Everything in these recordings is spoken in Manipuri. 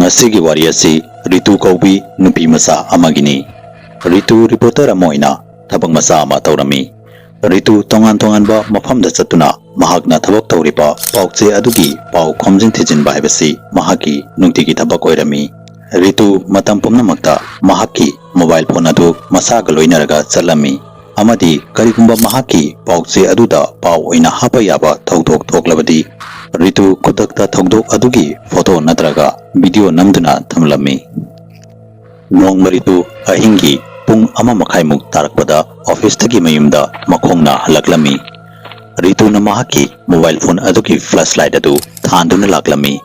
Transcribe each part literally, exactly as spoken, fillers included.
ꯉꯁꯤꯒꯤ ꯋꯥꯔꯤ ꯑꯁꯤ ꯔꯤꯇꯨ ꯀꯧꯕꯤ ꯅꯨꯄꯤ ꯃꯆꯥ ꯑꯃꯒꯤꯅꯤ꯫ ꯔꯤꯇꯨ ꯔꯤꯄꯣꯔꯇꯔ ꯑꯃ ꯑꯣꯏꯅ ꯊꯕꯛ ꯃꯆꯥ ꯑꯃ ꯇꯧꯔꯝꯃꯤ꯫ ꯔꯤꯇꯨ ꯇꯣꯉꯥꯟ ꯇꯣꯉꯥꯟꯕ ꯃꯐꯝꯗ ꯆꯠꯇꯨꯅ ꯃꯍꯥꯛꯅ ꯊꯕꯛ ꯇꯧꯔꯤꯕ ꯄꯥꯎ ꯆꯦ ꯑꯗꯨꯒꯤ ꯄꯥꯎ ꯈꯣꯝꯖꯤꯟ ꯊꯤꯖꯤꯟꯕ ꯍꯥꯏꯕꯁꯤ ꯃꯍꯥꯛꯀꯤ ꯅꯨꯡꯇꯤꯒꯤ ꯊꯕꯛ ꯑꯣꯏꯔꯝꯃꯤ꯫ ꯔꯤꯇꯨ ꯃꯇꯝ ꯄꯨꯝꯅꯃꯛꯇ ꯃꯍꯥꯛꯀꯤ ꯃꯣꯕꯥꯏꯜ ꯐꯣꯟ ꯑꯗꯨ ꯃꯁꯥꯒ ꯂꯣꯏꯅꯔꯒ ꯆꯠꯂꯝꯃꯤ꯫ ꯑꯃꯗꯤ ꯀꯔꯤꯒꯨꯝꯕ ꯃꯍꯥꯛꯀꯤ ꯄꯥꯎ ꯆꯦ ꯑꯗꯨꯗ ꯄꯥꯎ ꯑꯣꯏꯅ ꯍꯥꯞꯄ ꯌꯥꯕ ꯊꯧꯗꯣꯛ ꯊꯣꯛꯂꯕꯗꯤ, ꯔꯤꯇꯨ ꯈꯨꯗꯛꯇ ꯊꯧꯗꯣꯛ ꯑꯗꯨꯒꯤ ꯐꯣꯇꯣ ꯅꯠꯇ꯭ꯔꯒ ꯚꯤꯗꯤꯑꯣ ꯅꯝꯗꯨꯅ ꯊꯝꯂꯝꯃꯤ꯫ ꯅꯣꯡꯃ ꯔꯤꯇꯨ ꯑꯍꯤꯡꯒꯤ ꯄꯨꯡ ꯑꯃ ꯃꯈꯥꯏꯃꯨꯛ ꯇꯥꯔꯛꯄꯗ ꯑꯣꯐꯤꯁꯇꯒꯤ ꯃꯌꯨꯝꯗ ꯃꯈꯣꯡꯅ ꯍꯜꯂꯛꯂꯝꯃꯤ꯫ ꯔꯤꯇꯨꯅ ꯃꯍꯥꯛꯀꯤ ꯃꯣꯕꯥꯏꯜ ꯐꯣꯟ ꯑꯗꯨꯒꯤ ꯐ꯭ꯂꯥꯁ ꯂꯥꯏꯠ ꯑꯗꯨ ꯊꯥꯟꯗꯨꯅ ꯂꯥꯛꯂꯝꯃꯤ꯫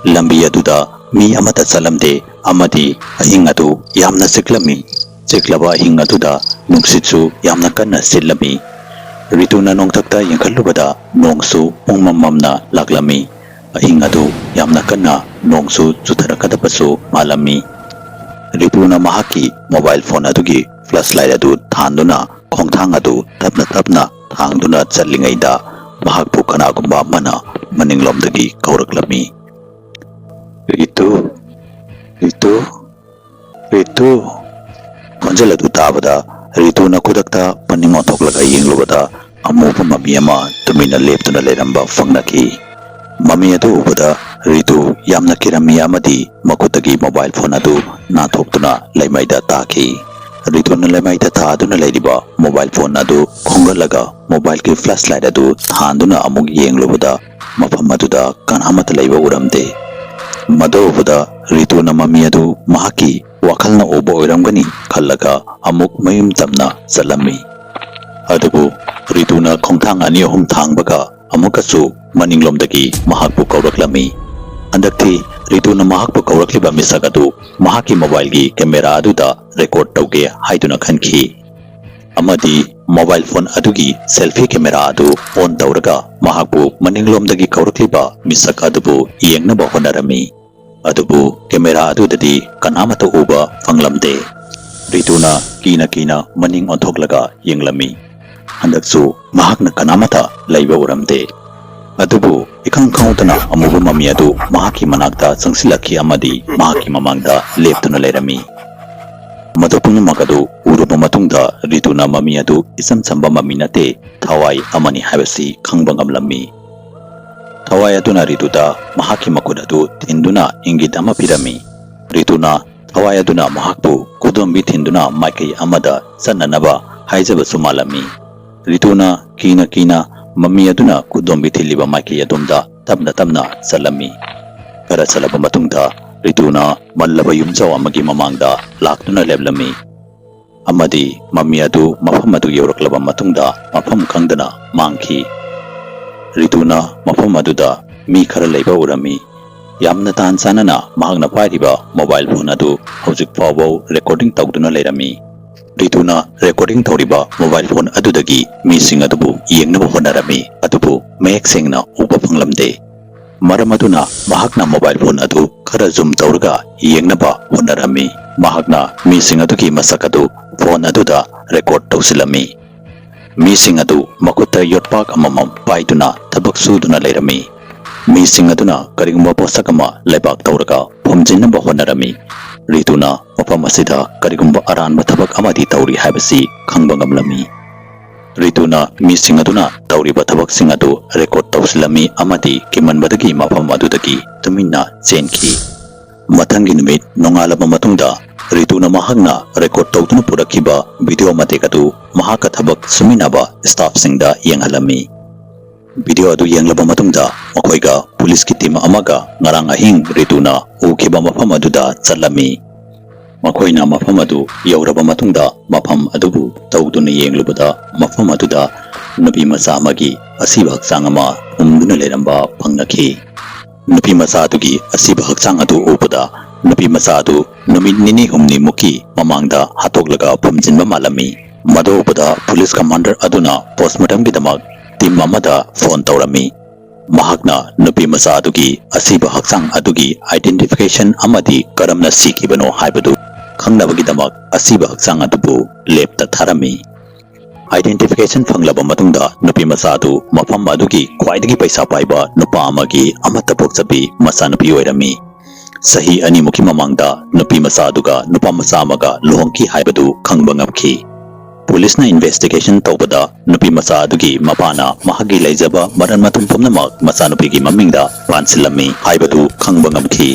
ꯂꯝꯕꯤ ꯑꯗꯨꯗ ꯃꯤ ꯑꯃꯠꯇ ꯆꯠꯂꯝꯗꯦ ꯑꯃꯗꯤ ꯑꯍꯤꯡ ꯑꯗꯨ ꯌꯥꯝꯅ ꯆꯤꯛꯂꯝꯃꯤ꯫ ꯆꯤꯛꯂꯕ ꯑꯍꯤꯡ ꯑꯗꯨꯗ ꯅꯨꯡꯁꯤꯠꯁꯨ ꯌꯥꯝꯅ ꯀꯟꯅ ꯁꯤꯠꯂꯝꯃꯤ꯫ ꯔꯤꯇꯨꯅ ꯅꯣꯡꯊꯛꯇ ꯌꯦꯡꯈꯠꯂꯨꯕꯗ ꯅꯣꯡꯁꯨ ꯄꯨꯡꯃꯝ ꯃꯝꯅ ꯂꯥꯛꯂꯝꯃꯤ꯫ ꯑꯍꯤꯡ ꯑꯗꯨ ꯌꯥꯝꯅ ꯀꯟꯅ ꯅꯣꯡꯁꯨ ꯆꯨꯊꯔꯛꯀꯗꯕꯁꯨ ꯃꯥꯜꯂꯝꯃꯤ꯫ ꯔꯤꯇꯨꯅ ꯃꯍꯥꯛꯀꯤ ꯃꯣꯕꯥꯏꯜ ꯐꯣꯟ ꯑꯗꯨꯒꯤ ꯐ꯭ꯂꯥꯁ ꯂꯥꯏꯠ ꯑꯗꯨ ꯊꯥꯟꯗꯨꯅ ꯈꯣꯡꯊꯥꯡ ꯑꯗꯨ ꯇꯞꯅ ꯇꯞꯅ ꯊꯥꯡꯗꯨꯅ ꯆꯠꯂꯤꯉꯩꯗ ꯃꯍꯥꯛꯄꯨ ꯀꯅꯥꯒꯨꯝꯕ ꯑꯃꯅ ꯃꯅꯤꯡꯂꯣꯝꯗꯒꯤ ꯀꯧꯔꯛꯂꯝꯃꯤ꯫ "ꯔꯤꯇꯨ, ꯔꯤꯇꯨ, ꯔꯤꯇꯨ!" ꯈꯣꯟꯖꯦꯜ ꯑꯗꯨ ꯇꯥꯕꯗ ꯔꯤꯇꯨꯅ ꯈꯨꯗꯛꯇ ꯃꯅꯤꯡ ꯑꯣꯟꯊꯣꯛꯂꯒ ꯌꯦꯡꯂꯨꯕꯗ ꯑꯃꯨꯕ ꯃꯃꯤ ꯑꯃ ꯇꯨꯃꯤꯟꯅ ꯂꯦꯞꯇꯨꯅ ꯂꯩꯔꯝꯕ ꯐꯪꯅꯈꯤ꯫ ꯃꯃꯤ ꯑꯗꯨ ꯎꯕꯗ ꯔꯤꯇꯨ ꯌꯥꯝꯅ ꯀꯤꯔꯝꯃꯤ ꯑꯃꯗꯤ ꯃꯈꯨꯠꯇꯒꯤ ꯃꯣꯕꯥꯏꯜ ꯐꯣꯟ ꯑꯗꯨ ꯅꯥꯟꯊꯣꯛꯇꯨꯅ ꯂꯩꯃꯥꯏꯗ ꯇꯥꯈꯤ꯫ ꯔꯤꯇꯨꯅ ꯂꯩꯃꯥꯏꯗ ꯊꯥꯗꯨꯅ ꯂꯩꯔꯤꯕ ꯃꯣꯕꯥꯏꯜ ꯐꯣꯟ ꯑꯗꯨ ꯈꯣꯝꯒꯠꯂꯒ ꯃꯣꯕꯥꯏꯜꯒꯤ ꯐ꯭ꯂꯥꯁ ꯂꯥꯏꯠ ꯑꯗꯨ ꯊꯥꯟꯗꯨꯅ ꯑꯃꯨꯛ ꯌꯦꯡꯂꯨꯕꯗ ꯃꯐꯝ ꯑꯗꯨꯗ ꯀꯅꯥꯃꯠꯇ ꯂꯩꯕ ꯎꯔꯝꯗꯦ꯫ ꯃꯗꯨ ꯎꯕꯗ ꯔꯤꯇꯨꯅ ꯃꯃꯤ ꯑꯗꯨ ꯃꯍꯥꯛꯀꯤ ꯋꯥꯈꯜꯅ ꯎꯕ ꯑꯣꯏꯔꯝꯒꯅꯤ ꯈꯜꯂꯒ ꯑꯃꯨꯛ ꯃꯌꯨꯝ ꯇꯝꯅ ꯆꯠꯂꯝꯃꯤ꯫ ꯑꯗꯨꯕꯨ ꯔꯤꯇꯨꯅ ꯈꯣꯡꯊꯥꯡ ꯑꯅꯤ ꯑꯍꯨꯝ ꯊꯥꯡꯕꯒ ꯑꯃꯨꯛꯀꯁꯨ ꯃꯅꯤꯡꯂꯣꯝꯗꯒꯤ ꯃꯍꯥꯛꯄꯨ ꯀꯧꯔꯛꯂꯝꯃꯤ꯫ ꯍꯟꯗꯛꯇꯤ ꯔꯤꯇꯨꯅ ꯃꯍꯥꯛꯄꯨ ꯀꯧꯔꯛꯂꯤꯕ ꯃꯤꯁꯛ ꯑꯗꯨ ꯃꯍꯥꯛꯀꯤ ꯃꯣꯕꯥꯏꯜꯒꯤ ꯀꯦꯃꯦꯔꯥ ꯑꯗꯨꯗ ꯔꯦꯀꯣꯔꯗ ꯇꯧꯒꯦ ꯍꯥꯏꯗꯨꯅ ꯈꯟꯈꯤ꯫ ꯑꯃꯗꯤ ꯃꯣꯕꯥꯏꯜ ꯐꯣꯟ ꯑꯗꯨꯒꯤ ꯁꯦꯜꯐꯤ ꯀꯦꯃꯦꯔꯥ ꯑꯗꯨ ꯑꯣꯟ ꯇꯧꯔꯒ ꯃꯍꯥꯛꯄꯨ ꯃꯅꯤꯡꯂꯣꯝꯗꯒꯤ ꯀꯧꯔꯛꯂꯤꯕ ꯃꯤꯁꯛ ꯑꯗꯨꯕꯨ ꯌꯦꯡꯅꯕ ꯍꯣꯠꯅꯔꯝꯃꯤ꯫ ꯑꯗꯨꯕꯨ ꯀꯦꯃꯦꯔꯥ ꯑꯗꯨꯗꯗꯤ ꯀꯅꯥꯃꯠꯇ ꯎꯕ ꯐꯪꯂꯝꯗꯦ꯫ ꯔꯤꯇꯨꯅ ꯀꯤꯅ ꯀꯤꯅ ꯃꯅꯤꯡ ꯑꯣꯟꯊꯣꯛꯂꯒ ꯌꯦꯡꯂꯝꯃꯤ꯫ ꯍꯟꯗꯛꯁꯨ ꯃꯍꯥꯛꯅ ꯀꯅꯥꯃꯠꯇ ꯂꯩꯕ ꯎꯔꯝꯗꯦ꯫ ꯑꯗꯨꯕꯨ ꯏꯈꯪ ꯈꯪꯍꯧꯗꯅ ꯑꯃꯨꯕ ꯃꯃꯤ ꯑꯗꯨ ꯃꯍꯥꯛꯀꯤ ꯃꯅꯥꯛꯇ ꯆꯪꯁꯤꯜꯂꯛꯈꯤ ꯑꯃꯗꯤ ꯃꯍꯥꯛꯀꯤ ꯃꯃꯥꯡꯗ ꯂꯦꯞꯇꯨꯅ ꯂꯩꯔꯝꯃꯤ꯫ ꯃꯗꯨ ꯄꯨꯝꯅꯃꯛ ꯑꯗꯨ ꯎꯔꯨꯕ ꯃꯇꯨꯡꯗ ꯔꯤꯇꯨꯅ ꯃꯃꯤ ꯑꯗꯨ ꯏꯆꯝ ꯆꯝꯕ ꯃꯃꯤ ꯅꯠꯇꯦ, ꯊꯋꯥꯏ ꯑꯃꯅꯤ ꯍꯥꯏꯕꯁꯤ ꯈꯪꯕ ꯉꯝꯂꯝꯃꯤ꯫ ꯊꯋꯥꯏ ꯑꯗꯨꯅ ꯔꯤꯇꯨꯗ ꯃꯍꯥꯛꯀꯤ ꯃꯈꯨꯠ ꯑꯗꯨ ꯊꯤꯟꯗꯨꯅ ꯏꯪꯒꯤꯠ ꯑꯃ ꯄꯤꯔꯝꯃꯤ꯫ ꯔꯤꯇꯨꯅ ꯊꯋꯥꯏ ꯑꯗꯨꯅ ꯃꯍꯥꯛꯄꯨ ꯈꯨꯗꯣꯝꯕꯤ ꯊꯤꯟꯗꯨꯅ ꯃꯥꯏꯀꯩ ꯑꯃꯗ ꯆꯠꯅꯅꯕ ꯍꯥꯏꯖꯕꯁꯨ ꯃꯥꯜꯂꯝꯃꯤ꯫ ꯔꯤꯇꯨꯅ ꯀꯤꯅ ꯀꯤꯅ ꯃꯃꯤ ꯑꯗꯨꯅ ꯈꯨꯗꯣꯝꯕꯤ ꯊꯤꯜꯂꯤꯕ ꯃꯥꯏꯀꯩ ꯑꯗꯣꯝꯗ ꯇꯞꯅ ꯇꯞꯅ ꯆꯠꯂꯝꯃꯤ꯫ ꯈꯔ ꯆꯠꯂꯕ ꯃꯇꯨꯡꯗ ꯔꯤꯇꯨꯅ ꯃꯜꯂꯕ ꯌꯨꯝꯖꯥꯎ ꯑꯃꯒꯤ ꯃꯃꯥꯡꯗ ꯂꯥꯛꯇꯨꯅ ꯂꯦꯞꯂꯝꯃꯤ꯫ ꯑꯃꯗꯤ ꯃꯃꯤ ꯑꯗꯨ ꯃꯐꯝ ꯑꯗꯨ ꯌꯧꯔꯛꯂꯕ ꯃꯇꯨꯡꯗ ꯃꯐꯝ ꯈꯪꯗꯅ ꯃꯥꯡꯈꯤ꯫ ꯔꯤꯇꯨꯅ ꯃꯐꯝ ꯑꯗꯨꯗ ꯃꯤ ꯈꯔ ꯂꯩꯕ ꯎꯔꯝꯃꯤ꯫ ꯌꯥꯝꯅ ꯇꯥꯟ ꯆꯥꯅꯅ ꯃꯍꯥꯛꯅ ꯄꯥꯏꯔꯤꯕ ꯃꯣꯕꯥꯏꯜ ꯐꯣꯟ ꯑꯗꯨ ꯍꯧꯖꯤꯛ ꯐꯥꯎꯕ ꯔꯦꯀꯣꯔꯗꯤꯡ ꯇꯧꯗꯨꯅ ꯂꯩꯔꯝꯃꯤ꯫ ꯔꯤꯇꯨꯅ ꯔꯦꯀꯣꯔꯗꯤꯡ ꯇꯧꯔꯤꯕ ꯃꯣꯕꯥꯏꯜ ꯐꯣꯟ ꯑꯗꯨꯗꯒꯤ ꯃꯤꯁꯤꯡ ꯑꯗꯨꯕꯨ ꯌꯦꯡꯅꯕ ꯍꯣꯠꯅꯔꯝꯃꯤ, ꯑꯗꯨꯕꯨ ꯃꯌꯦꯛ ꯁꯦꯡꯅ ꯎꯕ ꯐꯪꯂꯝꯗꯦ꯫ ꯃꯔꯝ ꯑꯗꯨꯅ ꯃꯍꯥꯛꯅ ꯃꯣꯕꯥꯏꯜ ꯐꯣꯟ ꯑꯗꯨ ꯈꯔ ꯖꯨꯝ ꯇꯧꯔꯒ ꯌꯦꯡꯅꯕ ꯍꯣꯠꯅꯔꯝꯃꯤ꯫ ꯃꯍꯥꯛꯅ ꯃꯤꯁꯤꯡ ꯑꯗꯨꯒꯤ ꯃꯁꯛ ꯑꯗꯨ ꯐꯣꯟ ꯑꯗꯨꯗ ꯔꯦꯀꯣꯔꯗ ꯇꯧꯁꯤꯜꯂꯝꯃꯤ꯫ ꯃꯤꯁꯤꯡ ꯑꯗꯨ ꯃꯈꯨꯠꯇ ꯌꯣꯠꯄꯥꯛ ꯑꯃꯃꯝ ꯄꯥꯏꯗꯨꯅ ꯊꯕꯛ ꯁꯨꯗꯨꯅ ꯂꯩꯔꯝꯃꯤ꯫ ꯃꯤꯁꯤꯡ ꯑꯗꯨꯅ ꯀꯔꯤꯒꯨꯝꯕ ꯄꯣꯠꯁꯛ ꯑꯃ ꯂꯩꯕꯥꯛ ꯇꯧꯔꯒ ꯐꯨꯝꯖꯤꯟꯅꯕ ꯍꯣꯠꯅꯔꯝꯃꯤ꯫ ꯔꯤꯇꯨꯅ ꯃꯐꯝ ꯑꯁꯤꯗ ꯀꯔꯤꯒꯨꯝꯕ ꯑꯔꯥꯟꯕ ꯊꯕꯛ ꯑꯃꯗꯤ ꯇꯧꯔꯤ ꯍꯥꯏꯕꯁꯤ ꯈꯪꯕ ꯉꯝꯂꯝꯃꯤ꯫ ꯔꯤꯇꯨꯅ ꯃꯤꯁꯤꯡ ꯑꯗꯨꯅ ꯇꯧꯔꯤꯕ ꯊꯕꯛꯁꯤꯡ ꯑꯗꯨ ꯔꯦꯀꯣꯔꯗ ꯇꯧꯁꯤꯜꯂꯝꯃꯤ ꯑꯃꯗꯤ ꯀꯤꯃꯟꯕꯗꯒꯤ ꯃꯐꯝ ꯑꯗꯨꯗꯒꯤ ꯇꯨꯃꯤꯟꯅ ꯆꯦꯟꯈꯤ꯫ ꯃꯊꯪꯒꯤ ꯅꯨꯃꯤꯠ ꯅꯣꯡꯉꯥꯜꯂꯕ ꯃꯇꯨꯡꯗ ꯔꯤꯇꯨꯅ ꯃꯍꯥꯛꯅ ꯔꯦꯀꯣꯔꯗ ꯇꯧꯗꯨꯅ ꯄꯨꯔꯛꯈꯤꯕ ꯚꯤꯗꯤꯑꯣ ꯃꯇꯦꯛ ꯑꯗꯨ ꯃꯍꯥꯛꯀ ꯊꯕꯛ ꯁꯨꯃꯤꯟꯅꯕ ꯁ꯭ꯇꯥꯐꯁꯤꯡꯗ ꯌꯦꯡꯍꯜꯂꯝꯃꯤ꯫ ꯚꯤꯗꯤꯑꯣ ꯑꯗꯨ ꯌꯦꯡꯂꯕ ꯃꯇꯨꯡꯗ ꯃꯈꯣꯏꯒ ꯄꯨꯂꯤꯁꯀꯤ ꯇꯤꯝ ꯑꯃꯒ ꯉꯔꯥꯡ ꯑꯍꯤꯡ ꯔꯤꯇꯨꯅ ꯎꯈꯤꯕ ꯃꯐꯝ ꯑꯗꯨꯗ ꯆꯠꯂꯝꯃꯤ꯫ ꯃꯈꯣꯏꯅ ꯃꯐꯝ ꯑꯗꯨ ꯌꯧꯔꯕ ꯃꯇꯨꯡꯗ ꯃꯐꯝ ꯑꯗꯨꯕꯨ ꯇꯧꯗꯨꯅ ꯌꯦꯡꯂꯨꯕꯗ ꯃꯐꯝ ꯑꯗꯨꯗ ꯅꯨꯄꯤ ꯃꯆꯥ ꯑꯃꯒꯤ ꯑꯁꯤꯕ ꯍꯛꯆꯥꯡ ꯑꯃ ꯐꯨꯝꯗꯨꯅ ꯂꯩꯔꯝꯕ ꯐꯪꯅꯈꯤ꯫ ꯅꯨꯄꯤ ꯃꯆꯥ ꯑꯗꯨꯒꯤ ꯑꯁꯤꯕ ꯍꯛꯆꯥꯡ ꯑꯗꯨ ꯎꯕꯗ ꯅꯨꯄꯤ ꯃꯆꯥ ꯑꯗꯨ ꯅꯨꯃꯤꯠ ꯅꯤꯅꯤ ꯍꯨꯝꯅꯤꯃꯨꯛꯀꯤ ꯃꯃꯥꯡꯗ ꯍꯥꯠꯇꯣꯛꯂꯒ ꯐꯨꯝꯖꯤꯟꯕ ꯃꯥꯜꯂꯝꯃꯤ꯫ ꯃꯗꯨ ꯎꯕꯗ ꯄꯨꯂꯤꯁ ꯀꯃꯥꯟꯗꯔ ꯑꯗꯨꯅ ꯄꯣꯁꯃꯣꯔꯇꯦꯝꯒꯤꯗꯃꯛ ꯇꯤꯝ ꯑꯃꯗ ꯐꯣꯟ ꯇꯧꯔꯝꯃꯤ꯫ ꯃꯍꯥꯛꯅ ꯅꯨꯄꯤ ꯃꯆꯥ ꯑꯗꯨꯒꯤ ꯑꯁꯤꯕ ꯍꯛꯆꯥꯡ ꯑꯗꯨꯒꯤ ꯑꯥꯏꯗꯦꯟꯇꯤꯐꯤꯀꯦꯁꯟ ꯑꯃꯗꯤ ꯀꯔꯝꯅ ꯁꯤꯈꯤꯕꯅꯣ ꯍꯥꯏꯕꯗꯨ ꯈꯪꯅꯕꯒꯤꯗꯃꯛ ꯑꯁꯤꯕ ꯍꯛꯆꯥꯡ ꯑꯗꯨꯕꯨ ꯂꯦꯞꯇ ꯊꯥꯔꯝꯃꯤ꯫ Identification ꯐꯪꯂꯕ ꯃꯇꯨꯡꯗ ꯅꯨꯄꯤ ꯃꯆꯥ ꯑꯗꯨ ꯃꯐꯝ ꯑꯗꯨꯒꯤ ꯈ꯭ꯋꯥꯏꯗꯒꯤ ꯄꯩꯁꯥ ꯄꯥꯏꯕ ꯅꯨꯄꯥ ꯑꯃꯒꯤ ꯑꯃꯠꯇ ꯄꯣꯛꯆꯕꯤ ꯃꯆꯥꯅꯨꯄꯤ ꯑꯣꯏꯔꯝꯃꯤ꯫ ꯆꯍꯤ ꯑꯅꯤꯃꯨꯛꯀꯤ ꯃꯃꯥꯡꯗ ꯅꯨꯄꯤ ꯃꯆꯥ ꯑꯗꯨꯒ ꯅꯨꯄꯥ ꯃꯆꯥ ꯑꯃꯒ ꯂꯨꯍꯣꯡꯈꯤ ꯍꯥꯏꯕꯗꯨ ꯈꯪꯕ ꯉꯝꯈꯤ꯫ ꯄꯨꯂꯤꯁꯅ investigation ꯇꯧꯕꯗ ꯅꯨꯄꯤ ꯃꯆꯥ ꯑꯗꯨꯒꯤ ꯃꯄꯥꯅ ꯃꯍꯥꯛꯀꯤ ꯂꯩꯖꯕ ꯃꯔꯟ ꯃꯊꯨꯝ ꯄꯨꯝꯅꯃꯛ ꯃꯆꯥꯅꯨꯄꯤꯒꯤ ꯃꯃꯤꯡꯗ ꯄꯥꯟꯁꯤꯜꯂꯝꯃꯤ ꯍꯥꯏꯕꯗꯨ ꯈꯪꯕ ꯉꯝꯈꯤ꯫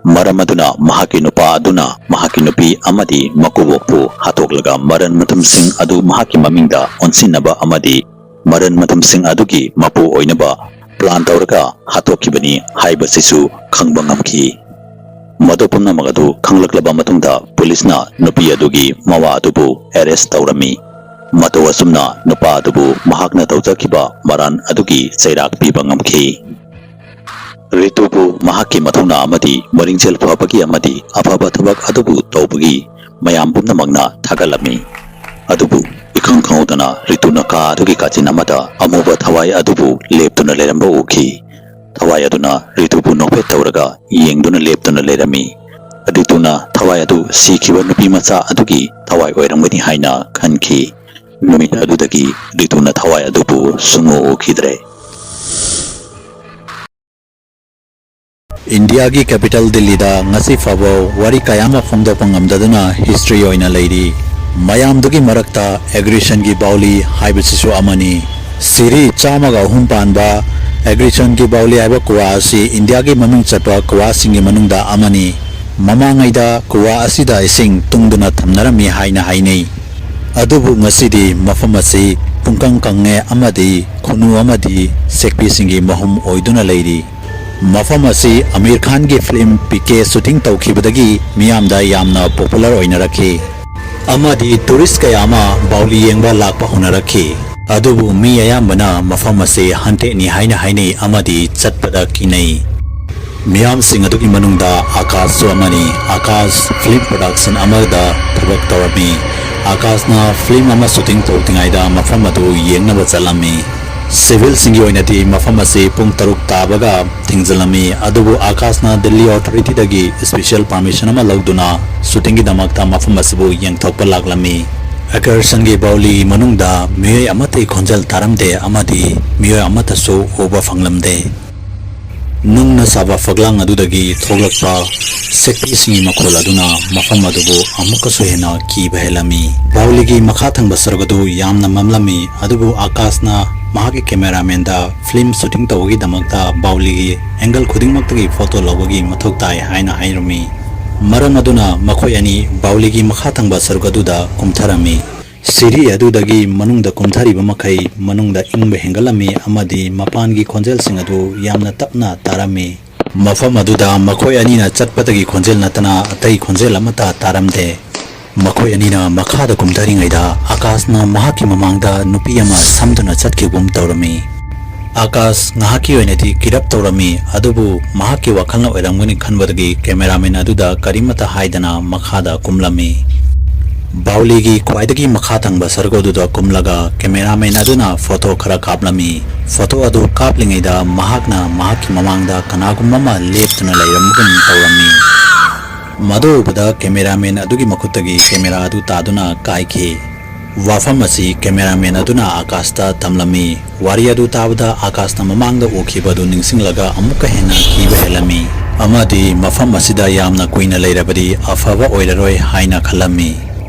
ꯃꯔꯝ ꯑꯗꯨꯅ ꯃꯍꯥꯛꯀꯤ ꯅꯨꯄꯥ ꯑꯗꯨꯅ ꯃꯍꯥꯛꯀꯤ ꯅꯨꯄꯤ ꯑꯃꯗꯤ ꯃꯀꯨꯕꯣꯛꯄꯨ ꯍꯥꯠꯇꯣꯛꯂꯒ ꯃꯔꯟ ꯃꯊꯨꯝꯁꯤꯡ ꯑꯗꯨ ꯃꯍꯥꯛꯀꯤ ꯃꯃꯤꯡꯗ ꯑꯣꯟꯁꯤꯟꯅꯕ ꯑꯃꯗꯤ ꯃꯔꯟ ꯃꯊꯨꯝꯁꯤꯡ ꯑꯗꯨꯒꯤ ꯃꯄꯨ ꯑꯣꯏꯅꯕ plan ꯇꯧꯔꯒ ꯍꯥꯠꯇꯣꯛꯈꯤꯕꯅꯤ ꯍꯥꯏꯕꯁꯤꯁꯨ ꯈꯪꯕ ꯉꯝꯈꯤ꯫ ꯃꯗꯨ ꯄꯨꯝꯅꯃꯛ ꯑꯗꯨ ꯈꯪꯂꯛꯂꯕ ꯃꯇꯨꯡꯗ ꯄꯨꯂꯤꯁꯅ ꯅꯨꯄꯤ ꯑꯗꯨꯒꯤ ꯃꯋꯥ ꯑꯗꯨꯕꯨ arrest ꯇꯧꯔꯝꯃꯤ꯫ ꯃꯇꯧ ꯑꯁꯨꯝꯅ ꯅꯨꯄꯥ ꯑꯗꯨꯕꯨ ꯃꯍꯥꯛꯅ ꯇꯧꯖꯈꯤꯕ ꯃꯔꯥꯟ ꯑꯗꯨꯒꯤ ꯆꯩꯔꯥꯛ ꯄꯤꯕ ꯉꯝꯈꯤ꯫ ꯔꯤꯇꯨꯕꯨ ꯃꯍꯥꯛꯀꯤ ꯃꯊꯧꯅꯥ ꯑꯃꯗꯤ ꯃꯔꯤꯡꯖꯦꯜ ꯐꯕꯒꯤ ꯑꯃꯗꯤ ꯑꯐꯕ ꯊꯕꯛ ꯑꯗꯨꯕꯨ ꯇꯧꯕꯒꯤ ꯃꯌꯥꯝ ꯄꯨꯝꯅꯃꯛꯅ ꯊꯥꯒꯠꯂꯝꯃꯤ꯫ ꯑꯗꯨꯕꯨ ꯏꯈꯪ ꯈꯪꯍꯧꯗꯅ ꯔꯤꯇꯨꯅ ꯀꯥ ꯑꯗꯨꯒꯤ ꯀꯥꯆꯤꯟ ꯑꯃꯗ ꯑꯃꯨꯕ ꯊꯋꯥꯏ ꯑꯗꯨꯕꯨ ꯂꯦꯞꯇꯨꯅ ꯂꯩꯔꯝꯕ ꯎꯈꯤ꯫ ꯊꯋꯥꯏ ꯑꯗꯨꯅ ꯔꯤꯇꯨꯕꯨ ꯅꯣꯛꯐꯦꯠ ꯇꯧꯔꯒ ꯌꯦꯡꯗꯨꯅ ꯂꯦꯞꯇꯨꯅ ꯂꯩꯔꯝꯃꯤ꯫ ꯔꯤꯇꯨꯅ ꯊꯋꯥꯏ ꯑꯗꯨ ꯁꯤꯈꯤꯕ ꯅꯨꯄꯤ ꯃꯆꯥ ꯑꯗꯨꯒꯤ ꯊꯋꯥꯏ ꯑꯣꯏꯔꯝꯒꯅꯤ ꯍꯥꯏꯅ ꯈꯟꯈꯤ꯫ ꯅꯨꯃꯤꯠ ꯑꯗꯨꯗꯒꯤ ꯔꯤꯇꯨꯅ ꯊꯋꯥꯏ ꯑꯗꯨꯕꯨ ꯁꯨꯡꯎ ꯎꯈꯤꯗ꯭ꯔꯦ꯫ ꯏꯟꯗꯤꯌꯥꯒꯤ capital ꯗꯤꯜꯂꯤꯗ ꯉꯁꯤ ꯐꯥꯎꯕ ꯋꯥꯔꯤ ꯀꯌꯥ ꯑꯃ ꯐꯣꯡꯗꯣꯛꯄ ꯉꯝꯗꯗꯨꯅ history ꯑꯣꯏꯅ ꯂꯩꯔꯤ꯫ ꯃꯌꯥꯝꯗꯨꯒꯤ ꯃꯔꯛꯇ aggression ꯒꯤ ꯕꯥꯎꯂꯤ ꯍꯥꯏꯕꯁꯤꯁꯨ ꯑꯃꯅꯤ꯫ ꯁꯤꯔꯤ ꯆꯥꯝꯃꯒ ꯑꯍꯨꯝ ꯄꯥꯟꯕ aggression ꯒꯤ ꯕꯥꯎꯂꯤ ꯍꯥꯏꯕ ꯀꯨꯋꯥ ꯑꯁꯤ ꯏꯟꯗꯤꯌꯥꯒꯤ ꯃꯃꯤꯡ ꯆꯠꯄ ꯀꯨꯋꯥꯁꯤꯡꯒꯤ ꯃꯅꯨꯡꯗ ꯑꯃꯅꯤ꯫ ꯃꯃꯥꯡꯉꯩꯗ ꯀꯨꯋꯥ ꯑꯁꯤꯗ ꯏꯁꯤꯡ ꯇꯨꯡꯗꯨꯅ ꯊꯝꯅꯔꯝꯃꯤ ꯍꯥꯏꯅ ꯍꯥꯏꯅꯩ꯫ ꯑꯗꯨꯕꯨ ꯉꯁꯤꯗꯤ ꯃꯐꯝ ꯑꯁꯤ ꯄꯨꯡꯀꯪ ꯀꯪꯉꯦ ꯑꯃꯗꯤ ꯈꯨꯅꯨ ꯑꯃꯗꯤ ꯁꯦꯛꯄꯤꯁꯤꯡꯒꯤ ꯃꯍꯨꯝ ꯑꯣꯏꯗꯨꯅ ꯂꯩꯔꯤ꯫ ꯃꯐꯝ ꯑꯁꯤ ꯑꯃꯤꯔ ꯈꯥꯟꯒꯤ film ꯄꯤ ꯀꯦ shooting ꯇꯧꯈꯤꯕꯗꯒꯤ ꯃꯤꯌꯥꯝꯗ ꯌꯥꯝꯅ popular ꯑꯣꯏꯅꯔꯛꯈꯤ꯫ ꯑꯃꯗꯤ tourist ꯀꯌꯥ ꯑꯃ ꯕꯥꯎꯂꯤ ꯌꯦꯡꯕ ꯂꯥꯛꯄ ꯍꯧꯅꯔꯛꯈꯤ꯫ ꯑꯗꯨꯕꯨ ꯃꯤ ꯑꯌꯥꯝꯕꯅ ꯃꯐꯝ ꯑꯁꯤ haunted ꯅꯤ ꯍꯥꯏꯅ ꯍꯥꯏꯅꯩ ꯑꯃꯗꯤ ꯆꯠꯄꯗ ꯀꯤꯅꯩ꯫ ꯃꯤꯌꯥꯝꯁꯤꯡ ꯑꯗꯨꯒꯤ ꯃꯅꯨꯡꯗ ꯑꯥꯀꯥꯁꯁꯨ ꯑꯃꯅꯤ꯫ ꯑꯥꯀꯥꯁ film production ꯑꯃꯗ ꯊꯕꯛ ꯇꯧꯔꯝꯃꯤ꯫ ꯑꯥꯀꯥꯁꯅ film ꯑꯃ shooting ꯇꯧꯗ꯭ꯔꯤꯉꯩꯗ ꯃꯐꯝ ꯑꯗꯨ ꯌꯦꯡꯅꯕ ꯆꯠꯂꯝꯃꯤ꯫ Civil ꯁꯤꯡꯒꯤ ꯑꯣꯏꯅꯗꯤ ꯃꯐꯝ ꯑꯁꯤ ꯄꯨꯡ ꯇꯔꯨꯛ ꯇꯥꯕꯒ ꯊꯤꯡꯖꯤꯜꯂꯝꯃꯤ, ꯑꯗꯨꯕꯨ ꯑꯥꯀꯥꯁꯅ ꯗꯤꯜꯂꯤ authority ꯗꯒꯤ special permission ꯑꯃ ꯂꯧꯗꯨꯅ shooting ꯒꯤꯗꯃꯛꯇ ꯃꯐꯝ ꯑꯁꯤꯕꯨ ꯌꯦꯡꯊꯣꯛꯄ ꯂꯥꯛꯂꯝꯃꯤ꯫ ꯑꯦꯀꯔꯁꯟꯒꯤ ꯕꯥꯎꯂꯤ ꯃꯅꯨꯡꯗ ꯃꯤꯑꯣꯏ ꯑꯃꯠꯇꯒꯤ ꯈꯣꯟꯖꯦꯜ ꯇꯥꯔꯝꯗꯦ ꯑꯃꯗꯤ ꯃꯤꯑꯣꯏ ꯑꯃꯠꯇꯁꯨ ꯎꯕ ꯐꯪꯂꯝꯗꯦ꯫ ꯅꯨꯡꯅ ꯁꯥꯕ ꯐꯛꯂꯥꯡ ꯑꯗꯨꯗꯒꯤ ꯊꯣꯛꯂꯛꯄ ꯁꯦꯛꯄꯤꯁꯤꯡꯒꯤ ꯃꯈꯣꯜ ꯑꯗꯨꯅ ꯃꯐꯝ ꯑꯗꯨꯕꯨ ꯑꯃꯨꯛꯀꯁꯨ ꯍꯦꯟꯅ ꯀꯤꯕ ꯍꯦꯜꯂꯝꯃꯤ꯫ ꯕꯥꯎꯂꯤꯒꯤ ꯃꯈꯥ ꯊꯪꯕ ꯁꯔꯨꯛ ꯑꯗꯨ ꯌꯥꯝꯅ ꯃꯝꯂꯝꯃꯤ, ꯑꯗꯨꯕꯨ ꯑꯀꯥꯁꯅ ꯃꯍꯥꯛꯀꯤ ꯀꯦꯃꯦꯔꯥꯃꯦꯟꯗ ꯐꯤꯂꯝ ꯁꯨꯇꯤꯡ ꯇꯧꯕꯒꯤꯗꯃꯛꯇ ꯕꯥꯎꯂꯤꯒꯤ ꯑꯦꯡꯒꯜ ꯈꯨꯗꯤꯡꯃꯛꯇꯒꯤ ꯐꯣꯇꯣ ꯂꯧꯕꯒꯤ ꯃꯊꯧ ꯇꯥꯏ ꯍꯥꯏꯅ ꯍꯥꯏꯔꯝꯃꯤ꯫ ꯃꯔꯝ ꯑꯗꯨꯅ ꯃꯈꯣꯏ ꯑꯅꯤ ꯕꯥꯎꯂꯤꯒꯤ ꯃꯈꯥ ꯊꯪꯕ ꯁꯔꯨꯛ ꯑꯗꯨꯗ ꯀꯨꯝꯊꯔꯝꯃꯤ꯫ ꯁꯤꯔꯤ ꯑꯗꯨꯗꯒꯤ ꯃꯅꯨꯡꯗ ꯀꯨꯝꯊꯔꯤꯕ ꯃꯈꯩ ꯃꯅꯨꯡꯗ ꯏꯪꯕ ꯍꯦꯟꯒꯠꯂꯝꯃꯤ ꯑꯃꯗꯤ ꯃꯄꯥꯟꯒꯤ ꯈꯣꯟꯖꯦꯜꯁꯤꯡ ꯑꯗꯨ ꯌꯥꯝꯅ ꯇꯞꯅ ꯇꯥꯔꯝꯃꯤ꯫ ꯃꯐꯝ ꯑꯗꯨꯗ ꯃꯈꯣꯏ ꯑꯅꯤꯅ ꯆꯠꯄꯗꯒꯤ ꯈꯣꯟꯖꯦꯜ ꯅꯠꯇꯅ ꯑꯇꯩ ꯈꯣꯟꯖꯦꯜ ꯑꯃꯠꯇ ꯇꯥꯔꯝꯗꯦ꯫ ꯃꯈꯣꯏ ꯑꯅꯤꯅ ꯃꯈꯥꯗ ꯀꯨꯝꯊꯔꯤꯉꯩꯗ ꯑꯀꯥꯁꯅ ꯃꯍꯥꯛꯀꯤ ꯃꯃꯥꯡꯗ ꯅꯨꯄꯤ ꯑꯃ ꯁꯝꯗꯨꯅ ꯆꯠꯈꯤꯕꯒꯨꯝ ꯇꯧꯔꯝꯃꯤ꯫ ꯑꯀꯥꯁ ꯉꯥꯏꯍꯥꯛꯀꯤ ꯑꯣꯏꯅꯗꯤ ꯀꯤꯔꯞ ꯇꯧꯔꯝꯃꯤ, ꯑꯗꯨꯕꯨ ꯃꯍꯥꯛꯀꯤ ꯋꯥꯈꯜꯅ ꯑꯣꯏꯔꯝꯒꯅꯤ ꯈꯟꯕꯗꯒꯤ ꯀꯦꯃꯦꯔꯥꯃꯦꯟ ꯑꯗꯨꯗ ꯀꯔꯤꯃꯠꯇ ꯍꯥꯏꯗꯅ ꯃꯈꯥꯗ ꯀꯨꯝꯂꯝꯃꯤ꯫ ꯕꯥꯎꯂꯤꯒꯤ ꯈ꯭ꯋꯥꯏꯗꯒꯤ ꯃꯈꯥ ꯊꯪꯕ ꯁꯔꯨꯛ ꯑꯗꯨꯗ ꯀꯨꯝꯂꯒ ꯀꯦꯃꯦꯔꯥꯃꯦꯟ ꯑꯗꯨꯅ ꯐꯣꯇꯣ ꯈꯔ ꯀꯥꯞꯂꯝꯃꯤ꯫ ꯐꯣꯇꯣ ꯑꯗꯨ ꯀꯥꯞꯂꯤꯉꯩꯗ ꯃꯍꯥꯛꯅ ꯃꯍꯥꯛꯀꯤ ꯃꯃꯥꯡꯗ ꯀꯅꯥꯒꯨꯝꯕ ꯑꯃ ꯂꯦꯞꯇꯨꯅ ꯂꯩꯔꯝꯕꯒꯨꯝ ꯇꯧꯔꯝꯃꯤ꯫ ꯃꯗꯨ ꯎꯕꯗ ꯀꯦꯃꯦꯔꯥꯃꯦꯟ ꯑꯗꯨꯒꯤ ꯃꯈꯨꯠꯇꯒꯤ ꯀꯦꯃꯦꯔꯥ ꯑꯗꯨ ꯇꯥꯗꯨꯅ ꯀꯥꯏꯈꯤ꯫ ꯋꯥꯐꯝ ꯑꯁꯤ ꯀꯦꯃꯦꯔꯥꯃꯦꯟ ꯑꯗꯨꯅ ꯑꯀꯥꯁꯇ ꯇꯝꯂꯝꯃꯤ꯫ ꯋꯥꯔꯤ ꯑꯗꯨ ꯇꯥꯕꯗ ꯑꯀꯥꯁꯅ ꯃꯃꯥꯡꯗ ꯎꯈꯤꯕ ꯑꯗꯨ ꯅꯤꯡꯁꯤꯡꯂꯒ ꯑꯃꯨꯛꯀ ꯍꯦꯟꯅ ꯀꯤꯕ ꯍꯦꯜꯂꯝꯃꯤ ꯑꯃꯗꯤ ꯃꯐꯝ ꯑꯁꯤꯗ ꯌꯥꯝꯅ ꯀꯨꯏꯅ ꯂꯩꯔꯕꯗꯤ ꯑꯐꯕ ꯑꯣꯏꯔꯔꯣꯏ ꯍꯥꯏꯅ ꯈꯜꯂꯝꯃꯤ꯫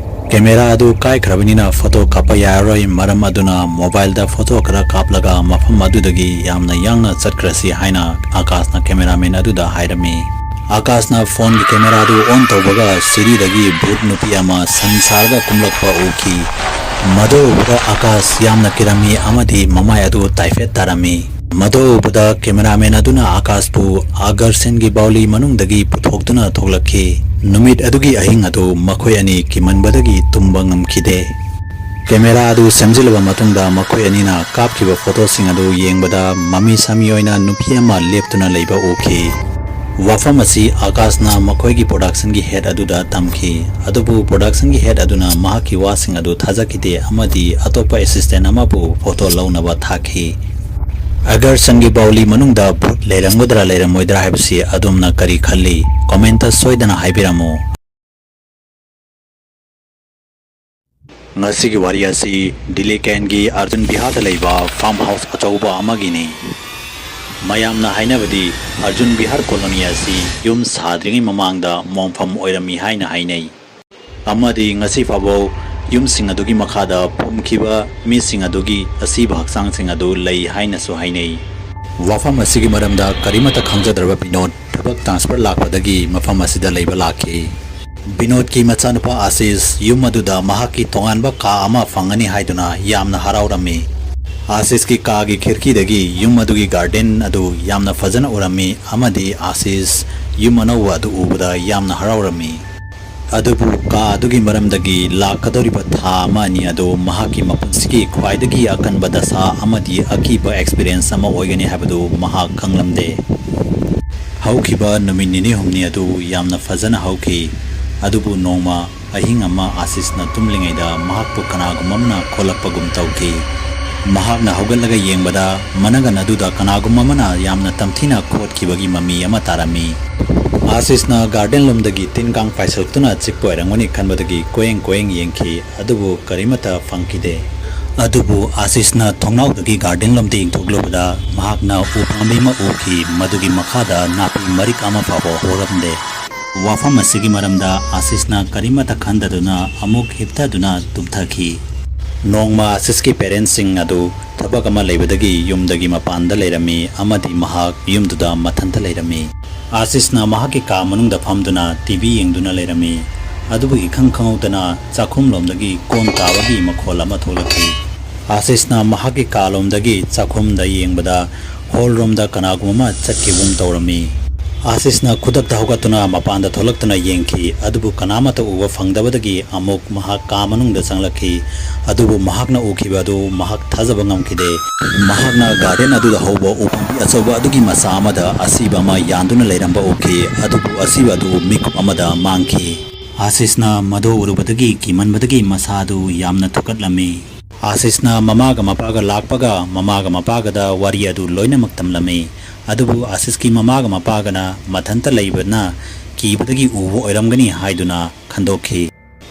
ꯀꯦꯃꯦꯔꯥ ꯑꯗꯨ ꯀꯥꯏꯈ꯭ꯔꯕꯅꯤꯅ ꯐꯣꯇꯣ ꯀꯥꯞꯄ ꯌꯥꯔꯔꯣꯏ, ꯃꯔꯝ ꯑꯗꯨꯅ ꯃꯣꯕꯥꯏꯜꯗ ꯐꯣꯇꯣ ꯈꯔ ꯀꯥꯞꯂꯒ ꯃꯐꯝ ꯑꯗꯨꯗꯒꯤ ꯌꯥꯝꯅ ꯌꯥꯡꯅ ꯆꯠꯈ꯭ꯔꯁꯤ ꯍꯥꯏꯅ ꯑꯀꯥꯁꯅ ꯀꯦꯃꯦꯔꯥꯃꯦꯟ ꯑꯗꯨꯗ ꯍꯥꯏꯔꯝꯃꯤ꯫ ꯑꯀꯥꯁꯅ ꯐꯣꯟꯒꯤ ꯀꯦꯃꯦꯔꯥꯗꯨ ꯑꯣꯟ ꯇꯧꯕꯒ ꯁꯤꯔꯤꯗꯒꯤ ꯚꯨꯠ ꯅꯨꯄꯤ ꯑꯃ ꯁꯟ ꯁꯥꯔꯒ ꯀꯨꯝꯂꯛꯄ ꯎꯈꯤ꯫ ꯃꯗꯨ ꯎꯕꯗ ꯑꯀꯥꯁ ꯌꯥꯝꯅ ꯀꯤꯔꯝꯃꯤ ꯑꯃꯗꯤ ꯃꯃꯥꯏ ꯑꯗꯨ ꯇꯥꯏꯐꯦꯠ ꯇꯥꯔꯝꯃꯤ꯫ ꯃꯗꯨ ꯎꯕꯗ ꯀꯦꯃꯦꯔꯥꯃꯦꯟ ꯑꯗꯨꯅ ꯑꯀꯥꯁꯄꯨ ꯑꯒꯔꯁꯦꯟꯒꯤ ꯕꯥꯎꯂꯤ ꯃꯅꯨꯡꯗꯒꯤ ꯄꯨꯊꯣꯛꯇꯨꯅ ꯊꯣꯛꯂꯛꯈꯤ꯫ ꯅꯨꯃꯤꯠ ꯑꯗꯨꯒꯤ ꯑꯍꯤꯡ ꯑꯗꯨ ꯃꯈꯣꯏ ꯑꯅꯤ ꯀꯤꯃꯟꯕꯗꯒꯤ ꯇꯨꯝꯕ ꯉꯝꯈꯤꯗꯦ꯫ ꯀꯦꯃꯦꯔꯥ ꯑꯗꯨ ꯁꯦꯝꯖꯤꯜꯂꯕ ꯃꯇꯨꯡꯗ ꯃꯈꯣꯏ ꯑꯅꯤꯅ ꯀꯥꯞꯈꯤꯕ ꯐꯣꯇꯣꯁꯤꯡ ꯑꯗꯨ ꯌꯦꯡꯕꯗ ꯃꯃꯤ ꯁꯥꯃꯤ ꯑꯣꯏꯅ ꯅꯨꯄꯤ ꯑꯃ ꯂꯦꯞꯇꯨꯅ ꯂꯩꯕ ꯎꯈꯤ꯫ ꯋꯥꯐꯝ ꯑꯁꯤ ꯑꯀꯥꯁꯅ ꯃꯈꯣꯏꯒꯤ ꯄ꯭ꯔꯣꯗꯛꯁꯟꯒꯤ ꯍꯦꯗ ꯑꯗꯨꯗ ꯇꯝꯈꯤ, ꯑꯗꯨꯕꯨ ꯄ꯭ꯔꯣꯗꯛꯁꯟꯒꯤ ꯍꯦꯗ ꯑꯗꯨꯅ ꯃꯍꯥꯛꯀꯤ ꯋꯥꯁꯤꯡ ꯑꯗꯨ ꯊꯥꯖꯈꯤꯗꯦ ꯑꯃꯗꯤ ꯑꯇꯣꯞꯄ ꯑꯦꯁꯤꯁꯇꯦꯟ ꯑꯃꯕꯨ ꯐꯣꯇꯣ ꯂꯧꯅꯕ ꯊꯥꯈꯤ꯫ ꯑꯒꯔꯁꯟꯒꯤ ꯕꯥꯎꯂꯤ ꯃꯅꯨꯡꯗ ꯚꯨꯠ ꯂꯩꯔꯝꯒꯗ꯭ꯔꯥ ꯂꯩꯔꯝꯃꯣꯏꯗ꯭ꯔꯥ ꯍꯥꯏꯕꯁꯤ ꯑꯗꯣꯝꯅ ꯀꯔꯤ ꯈꯜꯂꯤ? ꯀꯣꯃꯦꯟꯇ ꯁꯣꯏꯗꯅ ꯍꯥꯏꯕꯤꯔꯝꯃꯨ꯫ ꯉꯁꯤꯒꯤ ꯋꯥꯔꯤ ꯑꯁꯤ ꯗꯤꯜꯂꯤ ꯀꯦꯟꯒꯤ ꯑꯔꯖꯨꯟ ꯕꯤꯍꯥꯔꯗ ꯂꯩꯕ ꯐꯥꯔꯝ ꯍꯥꯎꯁ ꯑꯆꯧꯕ ꯑꯃꯒꯤꯅꯤ꯫ ꯃꯌꯥꯝꯅ ꯍꯥꯏꯅꯕꯗꯤ ꯑꯔꯖꯨꯟ ꯕꯤꯍꯥꯔ ꯀꯣꯂꯣꯅꯤ ꯑꯁꯤ ꯌꯨꯝ ꯁꯥꯗ꯭ꯔꯤꯉꯩ ꯃꯃꯥꯡꯗ ꯃꯣꯡꯐꯝ ꯑꯣꯏꯔꯝꯃꯤ ꯍꯥꯏꯅ ꯍꯥꯏꯅꯩ꯫ ꯑꯃꯗꯤ ꯉꯁꯤ ꯐꯥꯎꯕ ꯌꯨꯝꯁꯤꯡ ꯑꯗꯨꯒꯤ ꯃꯈꯥꯗ ꯐꯨꯝꯈꯤꯕ ꯃꯤꯁꯤꯡ ꯑꯗꯨꯒꯤ ꯑꯁꯤꯕ ꯍꯛꯆꯥꯡꯁꯤꯡ ꯑꯗꯨ ꯂꯩ ꯍꯥꯏꯅꯁꯨ ꯍꯥꯏꯅꯩ꯫ ꯋꯥꯐꯝ ꯑꯁꯤꯒꯤ ꯃꯔꯝꯗ ꯀꯔꯤꯃꯠꯇ ꯈꯪꯖꯗ꯭ꯔꯕ ꯕꯤꯅꯣꯗ ꯊꯕꯛ ꯇ꯭ꯔꯥꯟꯁꯐꯔ ꯂꯥꯛꯄꯗꯒꯤ ꯃꯐꯝ ꯑꯁꯤꯗ ꯂꯩꯕ ꯂꯥꯛꯈꯤ꯫ ꯕꯤꯅꯣꯗꯀꯤ ꯃꯆꯥꯅꯨꯄꯥ ꯑꯥꯁꯤꯁ ꯌꯨꯝ ꯑꯗꯨꯗ ꯃꯍꯥꯛꯀꯤ ꯇꯣꯉꯥꯟꯕ ꯀꯥ ꯑꯃ ꯐꯪꯒꯅꯤ ꯍꯥꯏꯗꯨꯅ ꯌꯥꯝꯅ ꯍꯔꯥꯎꯔꯝꯃꯤ꯫ ꯑꯥꯁꯤꯁꯀꯤ ꯀꯥꯒꯤ ꯈꯤꯔꯀꯤꯗꯒꯤ ꯌꯨꯝ ꯑꯗꯨꯒꯤ ꯒꯥꯔꯗꯦꯟ ꯑꯗꯨ ꯌꯥꯝꯅ ꯐꯖꯅ ꯎꯔꯝꯃꯤ ꯑꯃꯗꯤ ꯑꯥꯁꯤꯁ ꯌꯨꯝ ꯑꯅꯧꯕ ꯑꯗꯨ ꯎꯕꯗ ꯌꯥꯝꯅ ꯍꯔꯥꯎꯔꯝꯃꯤ꯫ ꯑꯗꯨꯕꯨ ꯀꯥ ꯑꯗꯨꯒꯤ ꯃꯔꯝꯗꯒꯤ ꯂꯥꯛꯀꯗꯧꯔꯤꯕ ꯊꯥ ꯑꯃ ꯑꯅꯤ ꯑꯗꯨ ꯃꯍꯥꯛꯀꯤ ꯃꯄꯨꯟꯁꯤꯒꯤ ꯈ꯭ꯋꯥꯏꯗꯒꯤ ꯑꯀꯟꯕ ꯗꯁꯥ ꯑꯃꯗꯤ ꯑꯀꯤꯕ ꯑꯦꯛꯁꯄꯤꯔꯤꯌꯦꯟꯁ ꯑꯃ ꯑꯣꯏꯒꯅꯤ ꯍꯥꯏꯕꯗꯨ ꯃꯍꯥꯛ ꯈꯪꯂꯝꯗꯦ꯫ ꯍꯧꯈꯤꯕ ꯅꯨꯃꯤꯠ ꯅꯤꯅꯤ ꯍꯨꯝꯅꯤ ꯑꯗꯨ ꯌꯥꯝꯅ ꯐꯖꯅ ꯍꯧꯈꯤ꯫ ꯑꯗꯨꯕꯨ ꯅꯣꯡꯃ ꯑꯍꯤꯡ ꯑꯃ ꯑꯥꯁꯤꯁꯅ ꯇꯨꯝꯂꯤꯉꯩꯗ ꯃꯍꯥꯛꯄꯨ ꯀꯅꯥꯒꯨꯝꯕ ꯑꯃꯅ ꯈꯣꯠꯂꯛꯄꯒꯨꯝ ꯇꯧꯈꯤ꯫ ꯃꯍꯥꯛꯅ ꯍꯧꯒꯠꯂꯒ ꯌꯦꯡꯕꯗ ꯃꯅꯒꯟ ꯑꯗꯨꯗ ꯀꯅꯥꯒꯨꯝꯕ ꯑꯃꯅ ꯌꯥꯝꯅ ꯇꯝꯊꯤꯅ ꯈꯣꯠꯈꯤꯕꯒꯤ ꯃꯃꯤ ꯑꯃ ꯇꯥꯔꯝꯃꯤ꯫ ꯑꯥꯁꯤꯁꯅ ꯒꯥꯔꯗꯦꯟ ꯂꯣꯝꯗꯒꯤ ꯇꯤꯟ ꯀꯥꯡ ꯄꯥꯏꯁꯤꯜꯂꯛꯇꯨꯅ ꯆꯤꯛꯄ ꯑꯣꯏꯔꯝꯒꯅꯤ ꯈꯟꯕꯗꯒꯤ ꯀꯣꯌꯦꯡ ꯀꯣꯌꯦꯡ ꯌꯦꯡꯈꯤ, ꯑꯗꯨꯕꯨ ꯀꯔꯤꯃꯠꯇ ꯐꯪꯈꯤꯗꯦ꯫ ꯑꯗꯨꯕꯨ ꯑꯥꯁꯤꯁꯅ ꯊꯣꯡꯅꯥꯎꯗꯒꯤ ꯒꯥꯔꯗꯦꯟ ꯂꯣꯝꯗ ꯌꯦꯡꯊꯣꯛꯂꯨꯕꯗ ꯃꯍꯥꯛꯅ ꯎꯄꯥꯝꯕꯤ ꯑꯃ ꯎꯈꯤ, ꯃꯗꯨꯒꯤ ꯃꯈꯥꯗ ꯅꯥꯄꯤ ꯃꯔꯤꯛ ꯑꯃ ꯐꯥꯎꯕ ꯍꯧꯔꯝꯗꯦ꯫ ꯋꯥꯐꯝ ꯑꯁꯤꯒꯤ ꯃꯔꯝꯗ ꯑꯥꯁꯤꯁꯅ ꯀꯔꯤꯃꯠꯇ ꯈꯟꯗꯗꯨꯅ ꯑꯃꯨꯛ ꯍꯤꯞꯊꯗꯨꯅ ꯇꯨꯝꯊꯈꯤ꯫ ꯅꯣꯡꯃ ꯑꯥꯁꯤꯁꯀꯤ ꯄꯦꯔꯦꯟꯁꯁꯤꯡ ꯑꯗꯨ ꯊꯕꯛ ꯑꯃ ꯂꯩꯕꯗꯒꯤ ꯌꯨꯝꯗꯒꯤ ꯃꯄꯥꯟꯗ ꯂꯩꯔꯝꯃꯤ ꯑꯃꯗꯤ ꯃꯍꯥꯛ ꯌꯨꯝꯗꯨꯗ ꯃꯊꯟꯇ ꯂꯩꯔꯝꯃꯤ꯫ ꯑꯥꯁꯤꯁꯅ ꯃꯍꯥꯛꯀꯤ ꯀꯥ ꯃꯅꯨꯡꯗ ꯐꯝꯗꯨꯅ ꯇꯤ ꯚꯤ ꯌꯦꯡꯗꯨꯅ ꯂꯩꯔꯝꯃꯤ꯫ ꯑꯗꯨꯕꯨ ꯏꯈꯪ ꯈꯪꯍꯧꯗꯅ ꯆꯥꯛꯈꯨꯝꯂꯣꯝꯗꯒꯤ ꯀꯣꯟ ꯇꯥꯕꯒꯤ ꯃꯈꯣꯜ ꯑꯃ ꯊꯣꯛꯂꯛꯈꯤ꯫ ꯑꯥꯁꯤꯁꯅ ꯃꯍꯥꯛꯀꯤ ꯀꯥꯂꯣꯝꯗꯒꯤ ꯆꯥꯛꯈꯨꯝꯗ ꯌꯦꯡꯕꯗ ꯍꯣꯜꯔꯣꯝꯗ ꯀꯅꯥꯒꯨꯝꯕ ꯑꯃ ꯆꯠꯈꯤꯕꯒꯨꯝ ꯇꯧꯔꯝꯃꯤ꯫ ꯑꯥꯁꯤꯁꯅ ꯈꯨꯗꯛꯇ ꯍꯧꯒꯠꯇꯨꯅ ꯃꯄꯥꯟꯗ ꯊꯣꯛꯂꯛꯇꯨꯅ ꯌꯦꯡꯈꯤ, ꯑꯗꯨꯕꯨ ꯀꯅꯥꯃꯠꯇ ꯎꯕ ꯐꯪꯗꯕꯗꯒꯤ ꯑꯃꯨꯛ ꯃꯍꯥꯛ ꯀꯥ ꯃꯅꯨꯡꯗ ꯆꯪꯂꯛꯈꯤ꯫ ꯑꯗꯨꯕꯨ ꯃꯍꯥꯛꯅ ꯎꯈꯤꯕ ꯑꯗꯨ ꯃꯍꯥꯛ ꯊꯥꯖꯕ ꯉꯝꯈꯤꯗꯦ꯫ ꯃꯍꯥꯛꯅ ꯒꯥꯔꯗꯦꯟ ꯑꯗꯨꯗ ꯍꯧꯕ ꯎꯄꯥꯝꯕꯤ ꯑꯆꯧꯕ ꯑꯗꯨꯒꯤ ꯃꯁꯥ ꯑꯃꯗ ꯑꯁꯤꯕ ꯑꯃ ꯌꯥꯟꯗꯨꯅ ꯂꯩꯔꯝꯕ ꯎꯈꯤ, ꯑꯗꯨꯕꯨ ꯑꯁꯤꯕ ꯑꯗꯨ ꯃꯤꯀꯨꯞ ꯑꯃꯗ ꯃꯥꯡꯈꯤ꯫ ꯑꯥꯁꯤꯁꯅ ꯃꯗꯨ ꯎꯔꯨꯕꯗꯒꯤ ꯀꯤꯃꯟꯕꯗꯒꯤ ꯃꯁꯥ ꯑꯗꯨ ꯌꯥꯝꯅ ꯊꯨꯛꯀꯠꯂꯝꯃꯤ꯫ ꯑꯥꯁꯤꯁꯅ ꯃꯃꯥꯒ ꯃꯄꯥꯒ ꯂꯥꯛꯄꯒ ꯃꯃꯥꯒ ꯃꯄꯥꯒꯗ ꯋꯥꯔꯤ ꯑꯗꯨ ꯂꯣꯏꯅꯃꯛ ꯇꯝꯂꯝꯃꯤ꯫ ꯑꯗꯨꯕꯨ ꯑꯥꯁꯤꯁꯀꯤ ꯃꯃꯥꯒ ꯃꯄꯥꯒꯅ ꯃꯊꯟꯇ ꯂꯩꯕꯅ ꯀꯤꯕꯗꯒꯤ ꯎꯕ ꯑꯣꯏꯔꯝꯒꯅꯤ ꯍꯥꯏꯗꯨꯅ ꯈꯟꯗꯣꯛꯈꯤ꯫